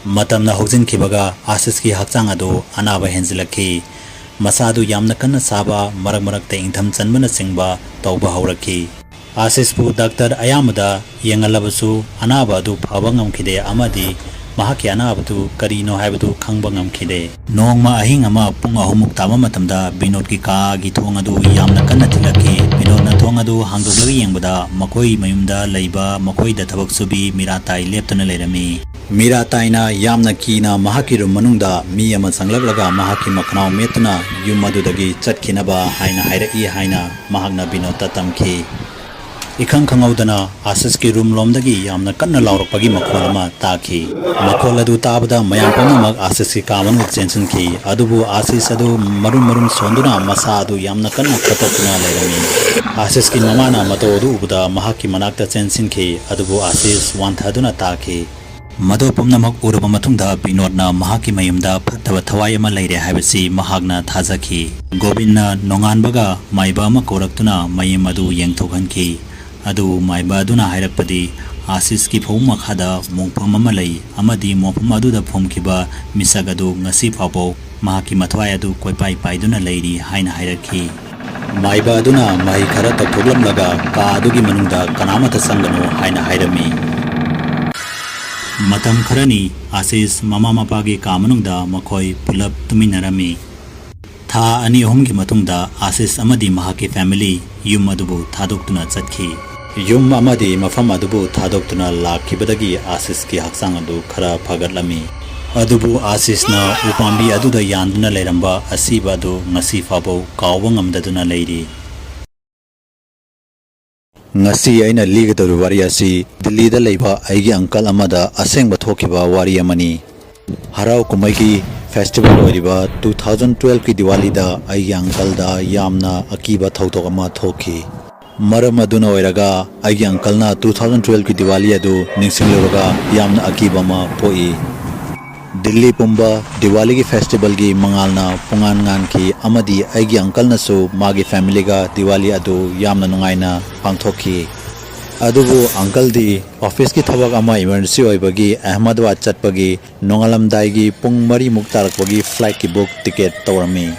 ꯃꯇꯝꯅ ꯍꯧꯖꯤꯟꯈꯤꯕꯒ ꯑꯥꯁꯤꯁꯀꯤ ꯍꯛꯆꯥꯡ ꯑꯗꯨ ꯑꯅꯥꯕ ꯍꯦꯟꯖꯤꯜꯂꯛꯈꯤ꯫ ꯃꯁꯥ ꯑꯗꯨ ꯌꯥꯝꯅ ꯀꯟꯅ ꯁꯥꯕ, ꯃꯔꯛ ꯃꯔꯛꯇ ꯏꯪꯊꯝ ꯆꯟꯕꯅꯆꯤꯡꯕ ꯇꯧꯕ ꯍꯧꯔꯛꯈꯤ꯫ ꯑꯥꯁꯤꯁꯄꯨ ꯗꯥꯛꯇꯔ ꯑꯌꯥꯝꯕꯗ ꯌꯦꯡꯍꯜꯂꯕꯁꯨ ꯑꯅꯥꯕ ꯑꯗꯨ ꯐꯕ ꯉꯝꯈꯤꯗꯦ ꯑꯃꯗꯤ ꯃꯍꯥꯛꯀꯤ ꯑꯅꯥꯕꯗꯨ ꯀꯔꯤꯅꯣ ꯍꯥꯏꯕꯗꯨ ꯈꯪꯕ ꯉꯝꯈꯤꯗꯦ꯫ ꯅꯣꯡꯃ ꯑꯍꯤꯡ ꯑꯃ ꯄꯨꯡ ꯑꯍꯨꯝꯃꯨꯛ ꯇꯥꯕ ꯃꯇꯝꯗ ꯕꯤꯅꯣꯗꯀꯤ ꯀꯥꯒꯤ ꯊꯣꯡ ꯑꯗꯨ ꯌꯥꯝꯅ ꯀꯟꯅ ꯊꯤꯜꯂꯛꯈꯤ꯫ ꯕꯤꯅꯣꯗꯅ ꯊꯣꯡ ꯑꯗꯨ ꯍꯥꯡꯗꯣꯛꯂꯒ ꯌꯦꯡꯕꯗ ꯃꯈꯣꯏ ꯃꯌꯨꯝꯗ ꯂꯩꯕ ꯃꯈꯣꯏꯗ ꯊꯕꯛ ꯁꯨꯕꯤ ꯃꯤꯔꯥ ꯇꯥꯏ ꯂꯦꯞꯇꯨꯅ ꯂꯩꯔꯝꯃꯤ꯫ ꯃꯤꯔꯥ ꯇꯥꯏꯅ ꯌꯥꯝꯅ ꯀꯤꯅ ꯃꯍꯥꯛꯀꯤ ꯔꯨꯝ ꯃꯅꯨꯡꯗ ꯃꯤ ꯑꯃ ꯆꯪꯂꯛꯂꯒ ꯃꯍꯥꯛꯀꯤ ꯃꯈꯅꯥꯎ ꯃꯦꯠꯇꯨꯅ ꯌꯨꯝ ꯑꯗꯨꯗꯒꯤ ꯆꯠꯈꯤꯅꯕ ꯍꯥꯏꯅ ꯍꯥꯏꯔꯛꯏ ꯍꯥꯏꯅ ꯃꯍꯥꯛꯅ ꯕꯤꯅꯣꯗꯇ ꯇꯝꯈꯤ꯫ ꯏꯈꯪ ꯈꯪꯍꯧꯗꯅ ꯑꯥꯁꯤꯁꯀꯤ ꯔꯨꯝ ꯂꯣꯝꯗꯒꯤ ꯌꯥꯝꯅ ꯀꯟꯅ ꯂꯥꯎꯔꯛꯄꯒꯤ ꯃꯈꯣꯜ ꯑꯃ ꯇꯥꯈꯤ꯫ ꯃꯈꯣꯜ ꯑꯗꯨ ꯇꯥꯕꯗ ꯃꯌꯥꯝ ꯄꯨꯝꯅꯃꯛ ꯑꯥꯁꯤꯁꯀꯤ ꯀꯥ ꯃꯅꯨꯡꯗ ꯆꯦꯟꯁꯤꯟꯈꯤ꯫ ꯑꯗꯨꯕꯨ ꯑꯥꯁꯤꯁ ꯑꯗꯨ ꯃꯔꯨꯝ ꯃꯔꯨꯝ ꯁꯣꯟꯗꯨꯅ ꯃꯁꯥ ꯑꯗꯨ ꯌꯥꯝꯅ ꯀꯟꯅ ꯈꯣꯠꯇꯣꯛꯇꯨꯅ ꯂꯩꯔꯝꯃꯤ꯫ ꯑꯥꯁꯤꯁꯀꯤ ꯃꯃꯥꯅ ꯃꯇꯧ ꯑꯗꯨ ꯎꯕꯗ ꯃꯍꯥꯛꯀꯤ ꯃꯅꯥꯛꯇ ꯆꯦꯟꯁꯤꯟꯈꯤ, ꯑꯗꯨꯕꯨ ꯑꯥꯁꯤꯁ ꯋꯥꯟꯊꯗꯨꯅ ꯇꯥꯈꯤ꯫ ꯃꯗꯨ ꯄꯨꯝꯅꯃꯛ ꯎꯔꯕ ꯃꯇꯨꯡꯗ ꯕꯤꯅꯣꯗꯅ ꯃꯍꯥꯛꯀꯤ ꯃꯌꯨꯝꯗ ꯐꯠꯇꯕ ꯊꯋꯥꯏ ꯑꯃ ꯂꯩꯔꯦ ꯍꯥꯏꯕꯁꯤ ꯃꯍꯥꯛꯅ ꯊꯥꯖꯈꯤ꯫ ꯒꯣꯕꯤꯟꯅ ꯅꯣꯡꯉꯥꯟꯕꯒ ꯃꯥꯏꯕ ꯑꯃ ꯀꯧꯔꯛꯇꯨꯅ ꯃꯌꯨꯝ ꯑꯗꯨ ꯌꯦꯡꯊꯣꯛꯍꯟꯈꯤ꯫ ꯑꯗꯨꯕꯨ ꯃꯥꯏꯕ ꯑꯗꯨꯅ ꯍꯥꯏꯔꯛꯄꯗꯤ, ꯑꯥꯁꯤꯁꯀꯤ ꯐꯃꯨꯡ ꯃꯈꯥꯗ ꯃꯣꯡꯐꯝ ꯑꯃ ꯂꯩ ꯑꯃꯗꯤ ꯃꯣꯡꯐꯝ ꯑꯗꯨꯗ ꯐꯨꯝꯈꯤꯕ ꯃꯤꯁꯛ ꯑꯗꯨ ꯉꯁꯤ ꯐꯥꯎꯕ ꯃꯍꯥꯛꯀꯤ ꯃꯊ꯭ꯋꯥꯏ ꯑꯗꯨ ꯀꯣꯏꯄꯥꯏ ꯄꯥꯏꯗꯨꯅ ꯂꯩꯔꯤ ꯍꯥꯏꯅ ꯍꯥꯏꯔꯛꯈꯤ꯫ ꯃꯥꯏꯕ ꯑꯗꯨꯅ ꯃꯍꯩ ꯈꯔ ꯇꯧꯊꯣꯛꯂꯝꯂꯒ ꯀꯥ ꯑꯗꯨꯒꯤ ꯃꯅꯨꯡꯗ ꯀꯅꯥꯃꯠꯇ ꯆꯪꯒꯅꯨ ꯍꯥꯏꯅ ꯍꯥꯏꯔꯝꯃꯤ꯫ ꯃꯇꯝ ꯈꯔꯅꯤ ꯑꯥꯁꯤꯁ ꯃꯃꯥ ꯃꯄꯥꯒꯤ ꯀꯥ ꯃꯅꯨꯡꯗ ꯃꯈꯣꯏ ꯄꯨꯂꯞ ꯇꯨꯃꯤꯟꯅꯔꯝꯃꯤ꯫ ꯊꯥ ꯑꯅꯤ ꯑꯍꯨꯝꯒꯤ ꯃꯇꯨꯡꯗ ꯑꯥꯁꯤꯁ ꯑꯃꯗꯤ ꯃꯍꯥꯛꯀꯤ ꯐꯦꯃꯤꯂꯤ ꯌꯨꯝ ꯑꯗꯨꯕꯨ ꯊꯥꯗꯣꯛꯇꯨꯅ ꯆꯠꯈꯤ꯫ ꯌꯨꯝ ꯑꯃꯗꯤ ꯃꯐꯝ ꯑꯗꯨꯕꯨ ꯊꯥꯗꯣꯛꯇꯨꯅ ꯂꯥꯛꯈꯤꯕꯗꯒꯤ ꯑꯥꯁꯤꯁꯀꯤ ꯍꯛꯆꯥꯡ ꯑꯗꯨ ꯈꯔ ꯐꯒꯠꯂꯝꯃꯤ꯫ ꯑꯗꯨꯕꯨ ꯑꯥꯁꯤꯁꯅ ꯎꯄꯥꯝꯕꯤ ꯑꯗꯨꯗ ꯌꯥꯟꯗꯨꯅ ꯂꯩꯔꯝꯕ ꯑꯁꯤꯕ ꯑꯗꯨ ꯉꯁꯤ ꯐꯥꯎꯕ ꯀꯥꯎꯕ ꯉꯝꯗꯗꯨꯅ ꯂꯩꯔꯤ꯫ ꯉꯁꯤ ꯑꯩꯅ ꯂꯤꯒꯗꯧꯔꯤꯕ ꯋꯥꯔꯤ ꯑꯁꯤ ꯗꯤꯜꯂꯤꯗ ꯂꯩꯕ ꯑꯩꯒꯤ ꯑꯪꯀꯜ ꯑꯃꯗ ꯑꯁꯦꯡꯕ ꯊꯣꯛꯈꯤꯕ ꯋꯥꯔꯤ ꯑꯃꯅꯤ꯫ ꯍꯔꯥꯎ ꯀꯨꯝꯍꯩꯒꯤ ꯐꯦꯁꯇꯤꯚꯦꯜ ꯑꯣꯏꯔꯤꯕ ꯇꯨ ꯊꯥꯎꯖꯟ ꯇꯨꯋꯦꯜꯐꯀꯤ ꯗꯤꯋꯥꯂꯤꯗ ꯑꯩꯒꯤ ꯑꯪꯀꯜꯗ ꯌꯥꯝꯅ ꯑꯀꯤꯕ ꯊꯧꯗꯣꯛ ꯑꯃ ꯊꯣꯛꯈꯤ꯫ ꯃꯔꯝ ꯑꯗꯨꯅ ꯑꯣꯏꯔꯒ ꯑꯩꯒꯤ ꯑꯪꯀꯜꯅ ꯇꯨ ꯊꯥꯎꯖꯟ ꯇꯨꯋꯦꯜꯐꯀꯤ ꯗꯤꯋꯥꯂꯤ ꯑꯗꯨ ꯅꯤꯡꯁꯤꯡꯂꯨꯔꯒ ꯌꯥꯝꯅ ꯑꯀꯤꯕ ꯑꯃ ꯄꯣꯛꯏ꯫ ꯗꯤꯜꯂꯤ ꯄꯨꯝꯕ ꯗꯤꯋꯥꯂꯤꯒꯤ ꯐꯦꯁꯇꯤꯚꯦꯜꯒꯤ ꯃꯉꯥꯜꯅ ꯄꯨꯡꯉꯥꯟ ꯉꯥꯟꯈꯤ ꯑꯃꯗꯤ ꯑꯩꯒꯤ ꯑꯪꯀꯜꯅꯁꯨ ꯃꯥꯒꯤ ꯐꯦꯃꯤꯂꯤꯒ ꯗꯤꯋꯥꯂꯤ ꯑꯗꯨ ꯌꯥꯝꯅ ꯅꯨꯡꯉꯥꯏꯅ ꯄꯥꯡꯊꯣꯛꯈꯤ꯫ ꯑꯗꯨꯕꯨ uncle ꯗꯤ office ꯀꯤ ꯊꯕꯛ ꯑꯃ emergency ꯑꯣꯏꯕꯒꯤ ꯑꯍꯃꯗꯥꯕꯥꯗ ꯆꯠꯄꯒꯤ ꯅꯣꯡꯉꯥꯜꯂꯝꯗꯥꯏꯒꯤ ꯄꯨꯡ ꯃꯔꯤꯃꯨꯛ ꯇꯥꯔꯛꯄꯒꯤ flight ꯀꯤ book ticket ꯇꯧꯔꯝꯃꯤ꯫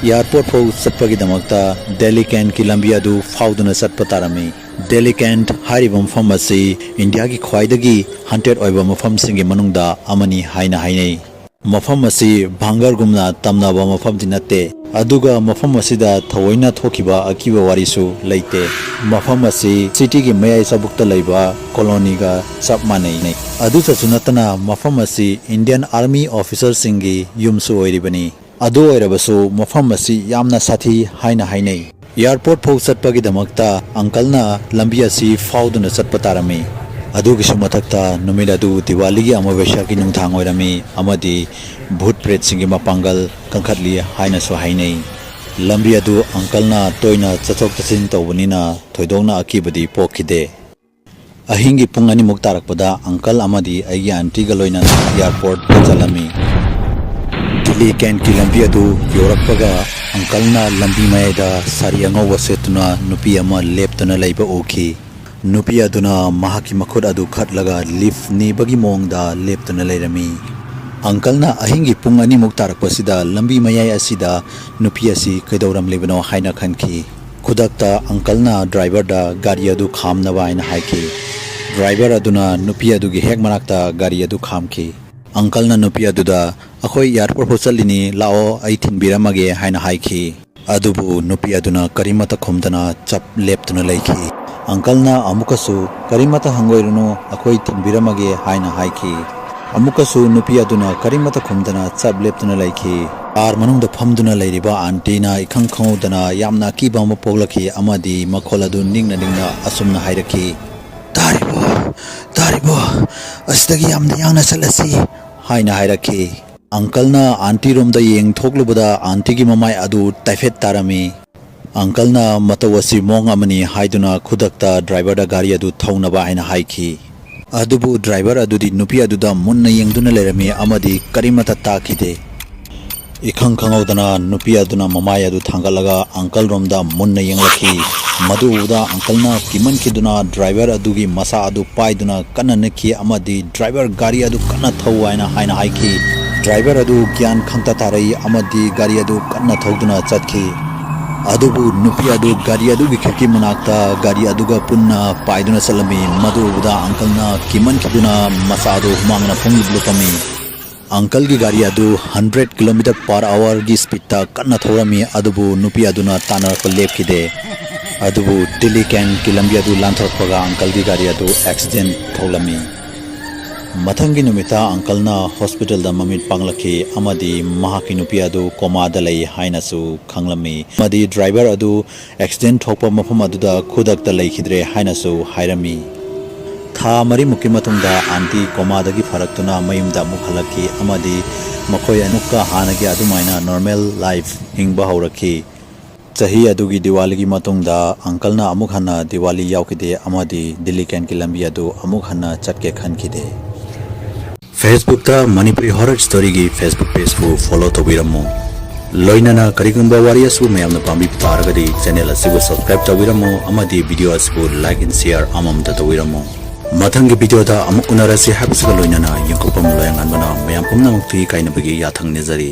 Airport ꯐꯥꯎ ꯆꯠꯄꯒꯤꯗꯃꯛꯇ ꯗꯦꯜꯂꯤ ꯀꯦꯟꯠꯀꯤ ꯂꯝꯕꯤ ꯑꯗꯨ ꯐꯥꯎꯗꯨꯅ ꯆꯠꯄ ꯇꯥꯔꯝꯃꯤ꯫ ꯗꯦꯜꯂꯤ ꯀꯦꯟꯠ ꯍꯥꯏꯔꯤꯕ ꯃꯐꯝ ꯑꯁꯤ ꯏꯟꯗꯤꯌꯥꯒꯤ ꯈ꯭ꯋꯥꯏꯗꯒꯤ haunted ꯑꯣꯏꯕ ꯃꯐꯝꯁꯤꯡꯒꯤ ꯃꯅꯨꯡꯗ ꯑꯃꯅꯤ ꯍꯥꯏꯅ ꯍꯥꯏꯅꯩ꯫ ꯃꯐꯝ ꯑꯁꯤ ꯚꯥꯡꯒꯔꯒꯨꯝꯅ ꯇꯝꯅꯕ ꯃꯐꯝꯗꯤ ꯅꯠꯇꯦ, ꯑꯗꯨꯒ ꯃꯐꯝ ꯑꯁꯤꯗ ꯊꯑꯣꯏꯅ ꯊꯣꯛꯈꯤꯕ ꯑꯀꯤꯕ ꯋꯥꯔꯤꯁꯨ ꯂꯩꯇꯦ꯫ ꯃꯐꯝ ꯑꯁꯤ city ꯒꯤ ꯃꯌꯥꯏ ꯆꯕꯨꯛꯇ ꯂꯩꯕ colony ꯒ ꯆꯞ ꯃꯥꯟꯅꯩ꯫ ꯑꯗꯨꯇꯁꯨ ꯅꯠꯇꯅ ꯃꯐꯝ ꯑꯁꯤ Indian Army officer ꯁꯤꯡꯒꯤ ꯌꯨꯝꯁꯨ ꯑꯣꯏꯔꯤꯕꯅꯤ꯫ ꯑꯗꯨ ꯑꯣꯏꯔꯕꯁꯨ ꯃꯐꯝ ꯑꯁꯤ ꯌꯥꯝꯅ ꯁꯥꯊꯤ ꯍꯥꯏꯅ ꯍꯥꯏꯅꯩ꯫ Airport ꯐꯥꯎ ꯆꯠꯄꯒꯤꯗꯃꯛꯇ uncle ꯅ ꯂꯝꯕꯤ ꯑꯁꯤ ꯐꯥꯎꯗꯨꯅ ꯆꯠꯄ ꯇꯥꯔꯝꯃꯤ꯫ ꯑꯗꯨꯒꯤꯁꯨ ꯃꯊꯛꯇ ꯅꯨꯃꯤꯠ ꯑꯗꯨ ꯗꯤꯋꯥꯂꯤꯒꯤ ꯑꯃꯥꯕꯁ꯭ꯌꯥꯒꯤ ꯅꯨꯡꯗꯥꯡ ꯑꯣꯏꯔꯝꯃꯤ ꯑꯃꯗꯤ ꯚꯨꯠ ꯄ꯭ꯔꯦꯠꯁꯤꯡꯒꯤ ꯃꯄꯥꯡꯒꯜ ꯀꯟꯈꯠꯂꯤ ꯍꯥꯏꯅꯁꯨ ꯍꯥꯏꯅꯩ꯫ ꯂꯝꯕꯤ ꯑꯗꯨ uncle ꯅ ꯇꯣꯏꯅ ꯆꯠꯊꯣꯛ ꯆꯠꯁꯤꯟ ꯇꯧꯕꯅꯤꯅ ꯊꯣꯏꯗꯣꯛꯅ ꯑꯀꯤꯕꯗꯤ ꯄꯣꯛꯈꯤꯗꯦ꯫ ꯑꯍꯤꯡꯒꯤ ꯄꯨꯡ ꯑꯅꯤꯃꯨꯛ ꯇꯥꯔꯛꯄꯗ uncle ꯑꯃꯗꯤ ꯑꯩꯒꯤ aunty ꯒ ꯂꯣꯏꯅꯅ airport ꯇ ꯆꯠꯂꯝꯃꯤ꯫ ꯗꯤꯜꯂꯤ ꯀꯦꯟꯠꯀꯤ ꯂꯝꯕꯤ ꯑꯗꯨ ꯌꯧꯔꯛꯄꯒ uncle ꯅ ꯂꯝꯕꯤ ꯃꯌꯥꯏꯗ ꯁꯥꯔꯤ ꯑꯉꯧꯕ ꯁꯦꯠꯇꯨꯅ ꯅꯨꯄꯤ ꯑꯃ ꯂꯦꯞꯇꯨꯅ ꯂꯩꯕ ꯎꯈꯤ꯫ ꯅꯨꯄꯤ ꯑꯗꯨꯅ ꯃꯍꯥꯛꯀꯤ ꯃꯈꯨꯠ ꯑꯗꯨ ꯈꯠꯂꯒ lift ꯅꯤꯕꯒꯤ ꯃꯑꯣꯡꯗ ꯂꯦꯞꯇꯨꯅ ꯂꯩꯔꯝꯃꯤ꯫ Uncle ꯅ ꯑꯍꯤꯡꯒꯤ ꯄꯨꯡ ꯑꯅꯤꯃꯨꯛ ꯇꯥꯔꯛꯄꯁꯤꯗ ꯂꯝꯕꯤ ꯃꯌꯥꯏ ꯑꯁꯤꯗ ꯅꯨꯄꯤ ꯑꯁꯤ ꯀꯩꯗꯧꯔꯝꯂꯤꯕꯅꯣ ꯍꯥꯏꯅ ꯈꯟꯈꯤ꯫ ꯈꯨꯗꯛꯇ uncle ꯅ driver ꯗ ꯒꯥꯔꯤ ꯑꯗꯨ ꯈꯥꯝꯅꯕ ꯍꯥꯏꯅ ꯍꯥꯏꯈꯤ꯫ Driver ꯑꯗꯨꯅ ꯅꯨꯄꯤ ꯑꯗꯨꯒꯤ ꯍꯦꯛ ꯃꯅꯥꯛꯇ ꯒꯥꯔꯤ ꯑꯗꯨ ꯈꯥꯝꯈꯤ꯫ Uncle ꯅ ꯅꯨꯄꯤ ꯑꯗꯨꯗ, "ꯑꯩꯈꯣꯏ airport ꯐꯥꯎ ꯆꯠꯂꯤꯅꯤ, ꯂꯥꯛꯑꯣ, ꯑꯩ ꯊꯤꯟꯕꯤꯔꯝꯃꯒꯦ" ꯍꯥꯏꯅ ꯍꯥꯏꯈꯤ꯫ ꯑꯗꯨꯕꯨ ꯅꯨꯄꯤ ꯑꯗꯨꯅ ꯀꯔꯤꯃꯠꯇ ꯈꯨꯝꯗꯅ ꯆꯞ ꯂꯦꯞꯇꯨꯅ ꯂꯩꯈꯤ꯫ Uncle ꯅ ꯑꯃꯨꯛꯀꯁꯨ, "ꯀꯔꯤꯃꯠꯇ ꯍꯪꯒꯣꯏꯔꯨꯅꯨ, ꯑꯩꯈꯣꯏ ꯊꯤꯟꯕꯤꯔꯝꯃꯒꯦ" ꯍꯥꯏꯅ ꯍꯥꯏꯈꯤ꯫ ꯑꯃꯨꯛꯀꯁꯨ ꯅꯨꯄꯤ ꯑꯗꯨꯅ ꯀꯔꯤꯃꯠꯇ ꯈꯨꯝꯗꯅ ꯆꯞ ꯂꯦꯞꯇꯨꯅ ꯂꯩꯈꯤ꯫ Car ꯃꯅꯨꯡꯗ ꯐꯝꯗꯨꯅ ꯂꯩꯔꯤꯕ aunty ꯅ ꯏꯈꯪ ꯈꯪꯍꯧꯗꯅ ꯌꯥꯝꯅ ꯑꯀꯤꯕ ꯑꯃ ꯄꯣꯛꯂꯛꯈꯤ ꯑꯃꯗꯤ ꯃꯈꯣꯜ ꯑꯗꯨ ꯅꯤꯡꯅ ꯅꯤꯡꯅ ꯑꯁꯨꯝꯅ ꯍꯥꯏꯔꯛꯈꯤ, "ꯇꯥꯔꯤꯕꯣ? ꯇꯥꯔꯤꯕꯣ? ꯑꯁꯤꯗꯒꯤ ꯌꯥꯝꯅ ꯌꯥꯡꯅ ꯆꯠꯂꯁꯤ" ꯍꯥꯏꯅ ꯍꯥꯏꯔꯛꯈꯤ꯫ Uncle ꯅ aunty ꯔꯣꯝꯗ ꯌꯦꯡꯊꯣꯛꯂꯨꯕꯗ aunty ꯒꯤ ꯃꯃꯥꯏ ꯑꯗꯨ ꯇꯥꯏꯐꯦꯠ ꯇꯥꯔꯝꯃꯤ꯫ Uncle ꯅ ꯃꯇꯧ ꯑꯁꯤ ꯃꯑꯣꯡ ꯑꯃꯅꯤ ꯍꯥꯏꯗꯨꯅ ꯈꯨꯗꯛꯇ driver ꯗ ꯒꯥꯔꯤ ꯑꯗꯨ ꯊꯧꯅꯕ ꯍꯥꯏꯅ ꯍꯥꯏꯈꯤ꯫ ꯑꯗꯨꯕꯨ driver ꯑꯗꯨꯗꯤ ꯅꯨꯄꯤ ꯑꯗꯨꯗ ꯃꯨꯟꯅ ꯌꯦꯡꯗꯨꯅ ꯂꯩꯔꯝꯃꯤ ꯑꯃꯗꯤ ꯀꯔꯤꯃꯠꯇ ꯇꯥꯈꯤꯗꯦ꯫ ꯏꯈꯪ ꯈꯪꯍꯧꯗꯅ ꯅꯨꯄꯤ ꯑꯗꯨꯅ ꯃꯃꯥꯏ ꯑꯗꯨ ꯊꯥꯡꯒꯠꯂꯒ uncle ꯔꯣꯝꯗ ꯃꯨꯟꯅ ꯌꯦꯡꯂꯛꯈꯤ꯫ ꯃꯗꯨ ꯎꯕꯗ uncle ꯅ ꯀꯤꯃꯟꯈꯤꯗꯨꯅ driver ꯑꯗꯨꯒꯤ ꯃꯁꯥ ꯑꯗꯨ ꯄꯥꯏꯗꯨꯅ ꯀꯟꯅ ꯅꯦꯛꯈꯤ ꯑꯃꯗꯤ driver ꯒꯥꯔꯤ ꯑꯗꯨ ꯀꯟꯅ ꯊꯧ ꯍꯥꯏꯅ ꯍꯥꯏꯅ ꯍꯥꯏꯈꯤ꯫ Driver ꯑꯗꯨ ꯒ꯭ꯌꯥꯟ ꯈꯪꯇ ꯇꯥꯔꯛꯏ ꯑꯃꯗꯤ ꯒꯥꯔꯤ ꯑꯗꯨ ꯀꯟꯅ ꯊꯧꯗꯨꯅ ꯆꯠꯈꯤ꯫ ꯑꯗꯨꯕꯨ ꯅꯨꯄꯤ ꯑꯗꯨ ꯒꯥꯔꯤ ꯑꯗꯨꯒꯤ ꯈꯤꯔꯀꯤ ꯃꯅꯥꯛꯇ ꯒꯥꯔꯤ ꯑꯗꯨꯒ ꯄꯨꯟꯅ ꯄꯥꯏꯗꯨꯅ ꯆꯠꯂꯝꯃꯤ꯫ ꯃꯗꯨ ꯎꯕꯗ uncle ꯅ ꯀꯤꯃꯟꯈꯤꯗꯨꯅ ꯃꯁꯥ ꯑꯗꯨ ꯍꯨꯃꯥꯡꯅ ꯄꯨꯡꯂꯨꯞ ꯂꯨꯞꯄꯝꯃꯤ꯫ Uncle ꯒꯤ ꯒꯥꯔꯤ ꯑꯗꯨ hundred kilometer per hour ꯒꯤ speed ꯇ ꯀꯟꯅ ꯊꯧꯔꯝꯃꯤ, ꯑꯗꯨꯕꯨ ꯅꯨꯄꯤ ꯑꯗꯨꯅ ꯇꯥꯟꯅꯔꯛꯄ ꯂꯦꯞꯈꯤꯗꯦ꯫ ꯑꯗꯨꯕꯨ ꯗꯤꯜꯂꯤ ꯀꯦꯟꯠꯀꯤ ꯂꯝꯕꯤ ꯑꯗꯨ ꯂꯥꯟꯊꯣꯔꯛꯄꯒ uncle ꯒꯤ ꯒꯥꯔꯤ ꯑꯗꯨ accident ꯊꯣꯛꯂꯝꯃꯤ꯫ ꯃꯊꯪꯒꯤ ꯅꯨꯃꯤꯠꯇ uncle ꯅ hospital ꯗ ꯃꯃꯤꯠ ꯄꯥꯡꯂꯛꯈꯤ ꯑꯃꯗꯤ ꯃꯍꯥꯛꯀꯤ ꯅꯨꯄꯤ ꯑꯗꯨ coma ꯗ ꯂꯩ ꯍꯥꯏꯅꯁꯨ ꯈꯪꯂꯝꯃꯤ ꯑꯃꯗꯤ driver ꯑꯗꯨ accident ꯊꯣꯛꯄ ꯃꯐꯝ ꯑꯗꯨꯗ ꯈꯨꯗꯛꯇ ꯂꯩꯈꯤꯗ꯭ꯔꯦ ꯍꯥꯏꯅꯁꯨ ꯍꯥꯏꯔꯝꯃꯤ꯫ ꯊꯥ ꯃꯔꯤꯃꯨꯛꯀꯤ ꯃꯇꯨꯡꯗ aunty coma ꯗꯒꯤ ꯐꯔꯛꯇꯨꯅ ꯃꯌꯨꯝꯗ ꯑꯃꯨꯛ ꯍꯜꯂꯛꯈꯤ ꯑꯃꯗꯤ ꯃꯈꯣꯏ ꯑꯃꯨꯛꯀ ꯍꯥꯟꯅꯒꯤ ꯑꯗꯨꯃꯥꯏꯅ normal life ꯍꯤꯡꯕ ꯍꯧꯔꯛꯈꯤ꯫ ꯆꯍꯤ ꯑꯗꯨꯒꯤ ꯗꯤꯋꯥꯂꯤꯒꯤ ꯃꯇꯨꯡꯗ uncle ꯅ ꯑꯃꯨꯛ ꯍꯟꯅ ꯗꯤꯋꯥꯂꯤ ꯌꯥꯎꯈꯤꯗꯦ ꯑꯃꯗꯤ ꯗꯤꯜꯂꯤ ꯀꯦꯟꯠꯀꯤ ꯂꯝꯕꯤ ꯑꯗꯨ ꯑꯃꯨꯛ ꯍꯟꯅ ꯆꯠꯀꯦ ꯈꯟꯈꯤꯗꯦ꯫ Facebook ꯇ Manipuri Horror Story ꯒꯤ Facebook page ꯄꯨ follow ꯇꯧꯕꯤꯔꯝꯃꯨ꯫ ꯂꯣꯏꯅꯅ ꯀꯔꯤꯒꯨꯝꯕ ꯋꯥꯔꯤ ꯑꯁꯤꯕꯨ ꯃꯌꯥꯝꯅ ꯄꯥꯝꯕꯤꯕ ꯇꯥꯔꯒꯗꯤ channel ꯑꯁꯤꯕꯨ subscribe ꯇꯧꯕꯤꯔꯝꯃꯨ ꯑꯃꯗꯤ video ꯑꯁꯤꯕꯨ like and share ꯑꯃꯃꯝꯇ ꯇꯧꯕꯤꯔꯝꯃꯨ꯫ ꯃꯊꯪꯒꯤ video ꯗ ꯑꯃꯨꯛ ꯎꯅꯔꯁꯤ ꯍꯥꯏꯕꯁꯤꯒ ꯂꯣꯏꯅꯅ ꯌꯦꯡꯊꯣꯛꯄꯝ ꯂꯣꯌꯥꯉꯥꯟꯕꯅ ꯃꯌꯥꯝ ꯄꯨꯝꯅꯃꯛꯇ ꯏꯀꯥꯏꯅꯕꯒꯤ ꯌꯥꯊꯪ ꯅꯤꯖꯔꯤ꯫